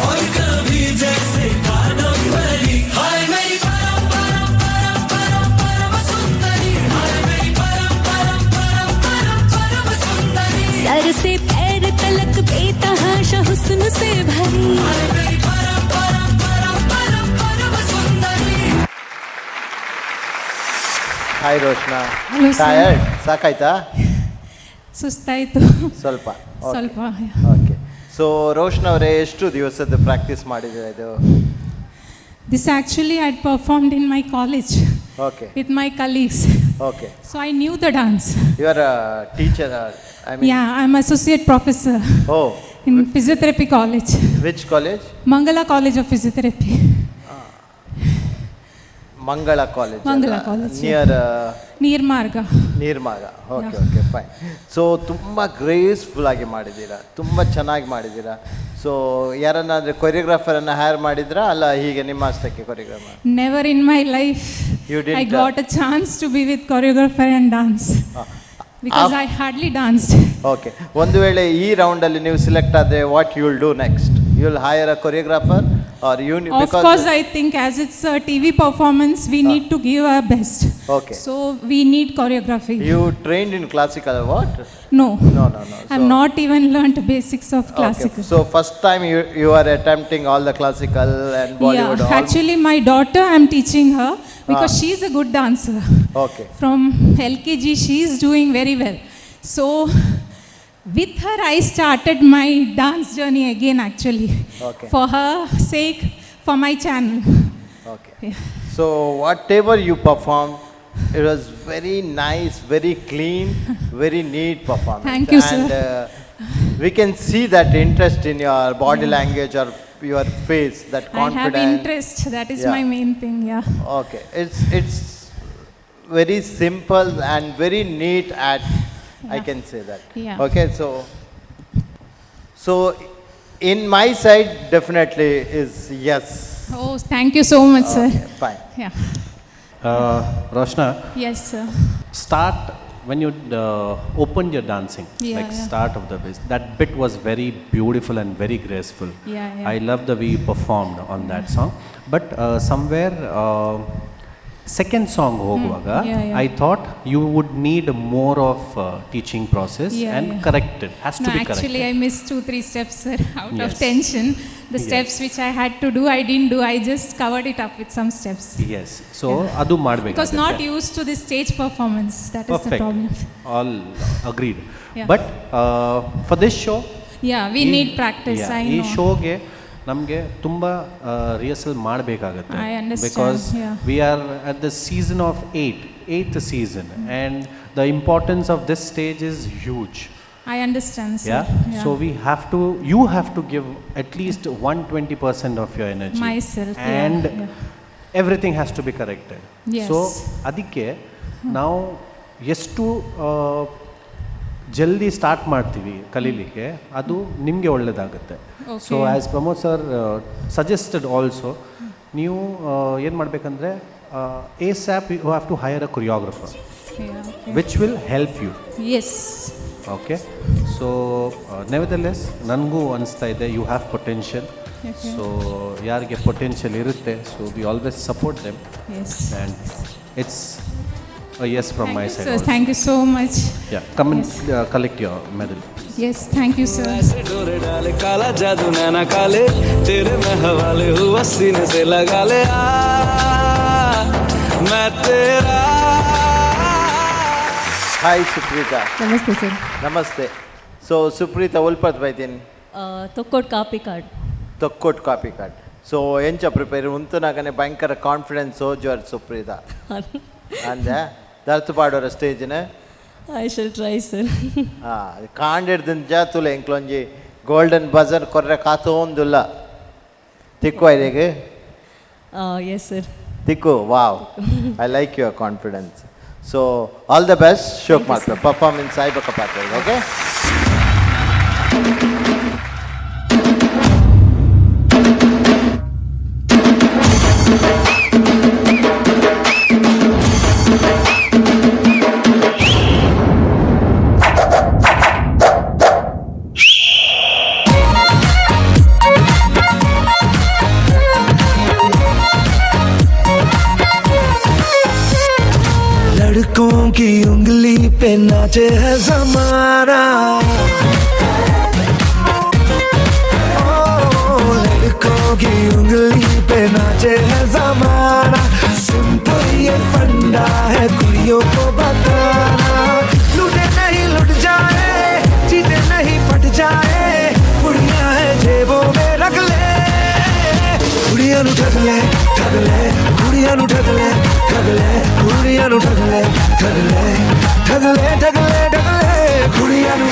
और कभी जैसे कादम्बरी। हाय मेरी परम परम परम परम परम सुंदरी, हाय मेरी परम परम परम परम परम सुंदरी। सर से पैर तलक बेतहाशा हुस्न से भरी। हाय मेरी परम परम परम परम परम सुंदरी। Hi Roshna. Hello, sir. Tired? ಸಾಕಾಯ್ತಾ? ಸುಸ್ತಾಯಿತು. ಸ್ವಲ್ಪ? ಸ್ವಲ್ಪ. ಓಕೆ, ಸೊ ರೋಷ್ನ ಅವರೇ, ಎಷ್ಟು ದಿವಸದ ಪ್ರಾಕ್ಟೀಸ್ ಮಾಡಿದ್ದೀರಾ ಇದು? This actually I performed in my college okay with my colleagues. Okay So I knew the dance. You are teacher, I mean? Yeah, I am associate professor oh in physiotherapy college. Which college? Mangala College of Physiotherapy. Mangala College? Mangala College, yeah. Near? Neermarga. Neermarga. Okay okay, fine. So ತುಂಬ graceful ಆಗಿ ಮಾಡಿದ್ದೀರಾ, ತುಂಬ ಚೆನ್ನಾಗಿ ಮಾಡಿದ್ದೀರಾ. So ಯಾರನ್ನಾದ್ರೆ ಕೊರಿಯೋಗ್ರಾಫರನ್ನು higher ಮಾಡಿದ್ರಾ, ಅಲ್ಲ ಹೀಗೆ ನಿಮ್ಮ ಅಷ್ಟಕ್ಕೆ choreographer? Never in my life You I didn't, got a chance to be with choreographer and dance because I hardly danced. Okay, ಒಂದು ವೇಳೆ ಈ ರೌಂಡಲ್ಲಿ ನೀವು ಸೆಲೆಕ್ಟ್ ಆದರೆ, what you will do next? You will hire a choreographer or you Of course, I think as it's a TV performance, we need to give our best. So we need choreography. You trained in classical, what? No. No. I've not even learnt basics of classical. So first time you are attempting all the classical and Bollywood? Yeah, actually, my daughter, I'm teaching her because she's a good dancer. From LKG, she's doing very well. So, with her, I started my dance journey again, actually. For her sake, for my channel. Okay. So whatever you perform, it was very nice, very clean, very neat performance. Thank you, sir. And we can see that interest in your body language or your face, that I have confidence. Interest. That is my main thing, yeah. Okay. It's very simple and very neat at, I can say that. Okay, so in my side definitely is yes. Oh, thank you so much, sir. Okay, fine. Yeah. Roshna, Yes, sir. Start when you opened your dancing, like start of the bit, that bit was very beautiful and very graceful. I love the way you performed on that song. But somewhere, second song ಹೋಗುವಾಗ Yeah. I thought you would need more of teaching process and corrected. Has No, to be actually, corrected. I missed two, three steps, sir, out of tension. The steps which I had to do, I didn't do. I just covered it up with some steps. Yes. So ಅದು ಮಾಡಬೇಕು. Because not used to the stage performance. That is the Perfect. Problem. All agreed. Yeah. But for this show, Yeah, we need practice. I ಈ know. ಶೋಗೆ ನಮಗೆ ತುಂಬ rehearsal ಮಾಡಬೇಕಾಗತ್ತೆ. I understand, because yeah. We are at the season of eighth season, and the importance of this stage is huge. I understand, sir. Yeah? So we have to, you have to give at least 120% of your energy. Myself, yeah, And yeah. Everything has to be corrected. Yes. So ಅದಕ್ಕೆ ನಾವು ಎಷ್ಟು ಜಲ್ದಿ start ಮಾಡ್ತೀವಿ ಕಲೀಲಿಕ್ಕೆ, ಅದು ನಿಮಗೆ ಒಳ್ಳೆಯದಾಗುತ್ತೆ. So as Pramod sir suggested also, ನೀವು ಏನು ಮಾಡಬೇಕಂದ್ರೆ ASAP you have to hire a choreographer which will help you. Yes. Okay, so nevertheless ನನಗೂ ಅನಿಸ್ತಾ ಇದೆ you have potential. So ಯಾರಿಗೆ ಪೊಟೆನ್ಷಿಯಲ್ ಇರುತ್ತೆ, so we always support them. And it's yes from my side. Sir, thank you so much. Yeah, come and collect your medal. Yes, thank you sir. डोरे डाले काला जादू नैना काले तेरे मैं हवाले हुआ सीने से लगा ले आ मैं तेरा. ಹಾಯ್ ಸುಪ್ರೀತಾ. ನಮಸ್ತೆ ಸರ್. ನಮಸ್ತೆ. ಸೊ ಸುಪ್ರೀತಾ, ಒಲ್ಪತ್ ಬೈತೀನಿ? ತೊಕ್ಕೋಟ್ ಕಾಪಿ ಕಾರ್ಡ್. ತೊಕ್ಕೋಟ್ copy card. So ಎಂಚ ಪ್ರಿಪೇರ್ ಉಂತುನಾಗನೆ ಭಯಂಕರ ಕಾನ್ಫಿಡೆನ್ಸ್ ಸೋಜುವರ್ ಸುಪ್ರೀತಾ ಅಂದೆ ದರ್ತು ಪಾಡೋರ ಸ್ಟೇಜ್ನ. I shall try sir. ಹಾಂ, ಕಾಂಡಿಡ್ದಿಂದ ಜಾತುಲೆ ಎಂಕ್ಲೊಂಜಿ ಗೋಲ್ಡನ್ ಬಜರ್ ಕೊರ್ರೆ ಕಾತೋಂದುಲ್ಲ ತಿಕ್ಕು ಐರೆಗ್. Yes sir. ತಿಕ್ಕು. Wow, I like your confidence. So all the best. ಶೋಕ್ ಮಾತ್ರ ಪರ್ಫಾರ್ಮೆನ್ಸ್ ಆಯ್ಬೇಕ ಪಾತ್ರ. ಓಕೆ. लड़कों की उंगली पे नाचे है जमाना, ओ, लड़कों की उंगली पे नाचे है जमाना, सिंपल ये फंडा है कुड़ियों को बताना, लूटे नहीं लुट जाए, जीते नहीं पट जाए, कुड़ियां है जेबों में रख ले, कुड़ियां नु ठग ले ठग ले, कुड़ियां नु ठग ले ठग ले, कुड़ियां नु ठग ले ठग ले ठग ले ठग ले ठग ले, कुड़ियां नु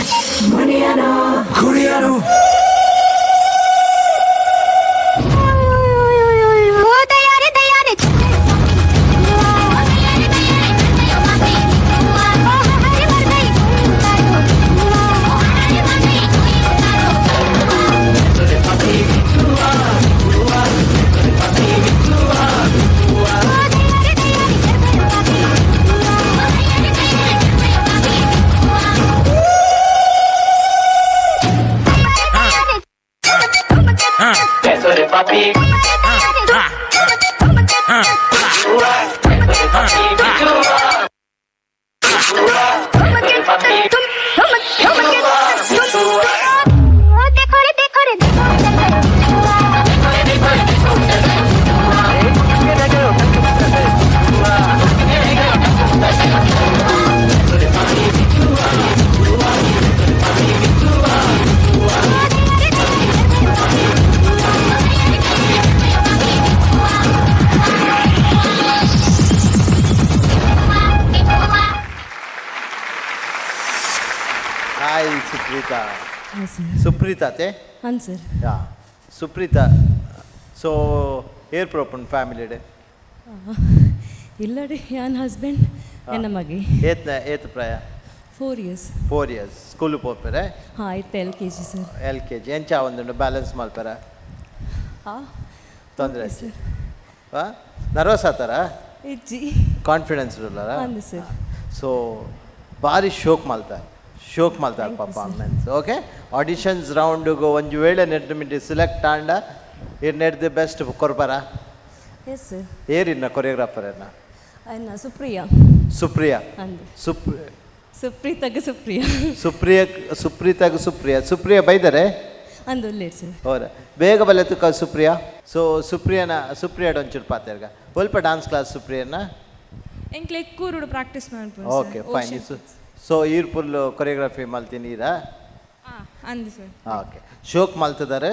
कुड़ियां नु. ಹಾಯ್ ಸುಪ್ರೀತಾ. ಸುಪ್ರೀತಾ ತೇ? ಹಾಂ ಸರ್. ಯಾ ಸುಪ್ರೀತಾ, ಸೊ ಏರ್ ಪ್ರೋಪನ್ ಫ್ಯಾಮಿಲಿ ಡೇ? ಇಲ್ಲಡೆ ಯಾನ್ ಹಸ್ಬೆಂಡ್ ಎನ್ನ ಮಗೆ. ಏತ್ನ ಏತ್ ಪ್ರಾಯ? 4 years. 4 years. School ಪೋಪೆರೆ? ಹಾಂ, ಇತ್ತೆ L K G sir. L K G. ಎಂಚ ಒಂದುಂಡು ಬ್ಯಾಲೆನ್ಸ್ ಮಲ್ಪೆರ? ಹಾಂ ತೊಂದರೆ ಸರ್. ಹಾಂ, ನರ್ವಸ್ ಆತಾರ? ಇಜ್ಜಿ. ಕಾನ್ಫಿಡೆನ್ಸ್ ಇರಲ್ಲ? ಅಂದು ಸರ್. ಸೊ ಭಾರಿ ಶೋಕ್ ಮಲ್ತಾರೆ, ಶೋಕ್ ಮಲ್ತಾರೆ performance. Okay, auditions ರೌಂಡ್ಗೆ ಒಂದು ವೇಳೆ ನೆಡ್ದು ಮಿಂಟಿ ಸಿಲೆಕ್ಟ್ ಆಂಡ ಇರ್ ನೆಡ್ದು ಬೆಸ್ಟ್ ಕೊರ್ಬಾರ? Yes sir. ಏರಿನ್ನ choreographer ಏನ? ಅನ್ನ ಸುಪ್ರಿಯಾ. ಸುಪ್ರಿಯಾ. ಅಂದು. ಸುಪ್ರೀತಾಗ ಸುಪ್ರಿಯಾ. ಸುಪ್ರಿಯಾ, ಸುಪ್ರೀತಾಗ ಸುಪ್ರಿಯಾ. ಸುಪ್ರಿಯಾ ಬೈದರೆ? ಅಂದು ಒಲ್ಲೇರ್ ಸರ್. ಹೋರ ಬೇಗ ಬಲ್ಲೆತ್ತುಕ ಸುಪ್ರಿಯಾ. ಸೊ ಸುಪ್ರಿಯಾನ ಸುಪ್ರಿಯಾಡ ಒಂಚೂರು ಪಾತೆರ್ಗ ಒಲ್ಪ ಡಾನ್ಸ್ ಕ್ಲಾಸ್ ಸುಪ್ರಿಯಾನ? ಎಂಕ್ಲೆ ಎಕ್ಕೂರುಡು ಪ್ರಾಕ್ಟೀಸ್ ಮನ್ಪುನು. Okay fine. So ಈರ್ ಫುಲ್ ಕೊರಿಯೋಗ್ರಫಿ ಮಲ್ತೀನಿ ಈರಾ? ಅಂದು ಸರ್. ಓಕೆ, ಶೋಕ್ ಮಲ್ತದಾರೆ.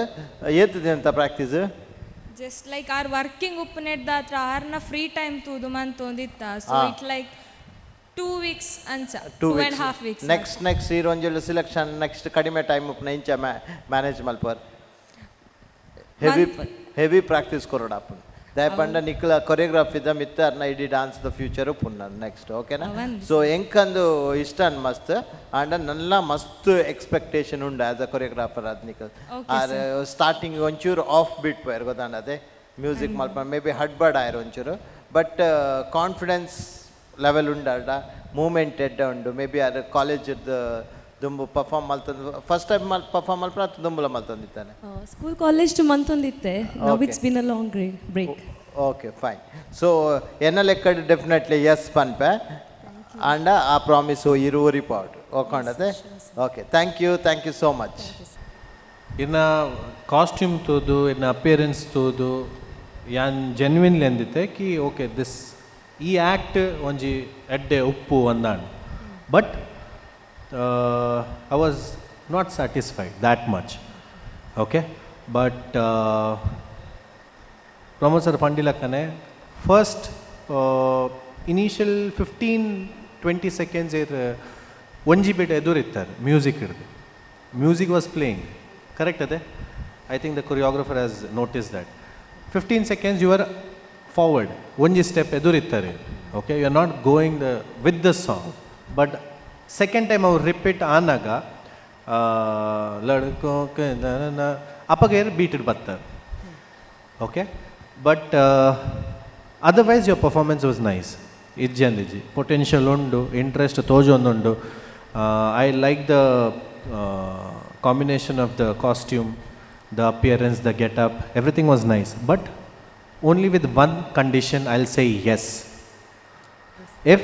ಏತಿದೆ ಅಂತ practice? Just like are working ಉಪ್ಪು ನೆಡ್ದಾತ್ರ ಆರ್ನ ಫ್ರೀ ಟೈಮ್ ತೂದು ಮಂತೊಂದಿತ್ತ. So it like 2 weeks ಅಂಚ, 2 2.5 weeks. Next next ಈರ್ ಒಂಜೊಳ್ಳೆ ಸೆಲೆಕ್ಷನ್ ನೆಕ್ಸ್ಟ್ ಕಡಿಮೆ ಟೈಮ್ ಉಪ್ಪುನ ಇಂಚ ಮ್ಯಾನೇಜ್ ಮಲ್ಪರ್? Heavy heavy practice ಕೊರೊಡಾಪುಂಡು. ದಯಪಂಡ ನಿಕ್ಲ ಕೊರಿಯೋಗ್ರಫಿದ ಮಿತ್ತ ಅರ್ನ ಇಡೀ ಡಾನ್ಸ್ the future ಪುಣ್ಣ ನೆಕ್ಸ್ಟ್, ಓಕೆನಾ? ಸೊ ಎಂಕಂದು ಇಷ್ಟ ಅನ್ ಮಸ್ತ್ ಆಂಡ ನನ್ನ ಮಸ್ತ್ ಎಕ್ಸ್ಪೆಕ್ಟೇಷನ್ ಉಂಡು ಆಸ್ ಅ ಕೊರಿಯೋಗ್ರಾಫರ್ ಅದ್ ನಿಕಲ್. ಆರ್ ಸ್ಟಾರ್ಟಿಂಗ್ ಒಂಚೂರು ಆಫ್ ಬೀಟ್ ಪೋಯರ್ ಗೊತ್ತಾಂಡ, ಅದೇ ಮ್ಯೂಸಿಕ್ ಮಲ್ಪ ಮೇ ಬಿ ಹಡ್ಬಡ್ ಆಯರ್ ಒಂಚೂರು, ಬಟ್ ಕಾನ್ಫಿಡೆನ್ಸ್ ಲೆವೆಲ್ ಉಂಡಾಡ ಮೂಮೆಂಟ್ ಎಡ್ಡ ಉಂಡು. ಮೇ ಬಿ ಆರ್ ಕಾಲೇಜ್ ದುಂಬು ಪರ್ಫಾರ್ಮ್ ಮಲ್ತಂದು, ಫಸ್ಟ್ ಟೈಮ್ ಮಲ್ ಪರ್ಫಾರ್ಮ್ ಮಲ್ಪ ಅಥವಾ ದುಂಬುಲ ಮಲ್ತಂದಿತ್ತಾನೆ? ಸ್ಕೂಲ್ ಕಾಲೇಜ್ ಮಂತೊಂದಿತ್ತೆ. Now it's been a long break. Okay, fine. So ಎನ್ನ ಲೆಕ್ಕಡ್ ಡೆಫಿನೆಟ್ಲಿ ಎಸ್ ಪನ್ಪೆ ಆಂಡ ಆ ಪ್ರಾಮಿಸು ಇರುವರಿ ಪಾಟ್ ಓಕೊಂಡತೆ. Okay, thank you, thank you so much. ಇನ್ನು ಕಾಸ್ಟ್ಯೂಮ್ ತೂದು, ಇನ್ನು ಅಪಿಯರೆನ್ಸ್ ತೂದು ಯಾನ್ ಜೆನ್ವಿನ್ಲಿ ಅಂದಿತ್ತೆ ಕಿ ಓಕೆ this ಈ ಆ್ಯಕ್ಟ್ ಒಂಜಿ ಎಡ್ಡೆ ಉಪ್ಪು ಅಂದಾಂಡ್. But I was not satisfied that much. Okay, but Pramod sir ಪಂಡಿಲಕ್ಕನೆ first initial 15-20 seconds ಇರ್ ಒಂಜಿ ಬಿಟ್ ಎದುರಿತ್ತಾರೆ ಮ್ಯೂಸಿಕ್ ಹಿಡ್ದು, ಮ್ಯೂಸಿಕ್ ವಾಸ್ ಪ್ಲೇಯಿಂಗ್ ಕರೆಕ್ಟ್ ಅದೇ. I think the choreographer has notice that 15 seconds you are forward, ಒಂಜಿ step ಎದುರಿತ್ತಾರೆ. Okay, you are not going the with the song. But second time ಅವ್ರು repeat ಆನಾಗ ಲಡ್ಕೋ ಅಪ್ಪಗೆ beet ಬರ್ತಾರೆ. Okay, but otherwise your performance was nice. ಇಜ್ಜಿ ಅಂದಿಜ್ಜಿ potential ಉಂಡು, interest ತೋಜೊಂದುಂಡು. I like the combination of the costume, the appearance, the getup, everything was nice. But only with one condition I will say yes. If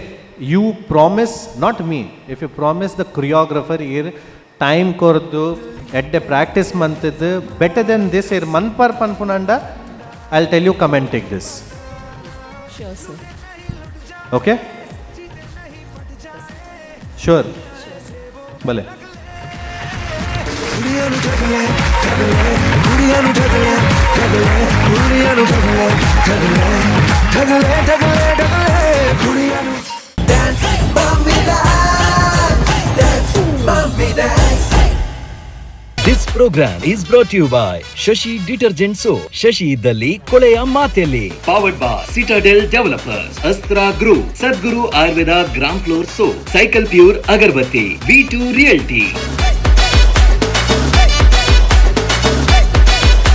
you promise, not me, if you promise the choreographer ಇರ್ time ಕೊರ್ದು ಎಡ್ಡೆ practice ಮಂತದ್ದು better then this ಇರ್ ಮನ್ಪರ್ ಪನ್ಪುನಂಡ, I tell you come and take this. Sure sir. Okay, sure, ಬಲೆ. This program is brought you by Shashi detergent soap. Shashi ಇದ್ದಲ್ಲಿ ಕೊಳೆಯ ಮಾತೆಲ್ಲಿ. Powered by Citadel Developers, Astra Group, Sadguru Ayurveda gram flour soap, Cycle Pure agarbatti, V2 Realty.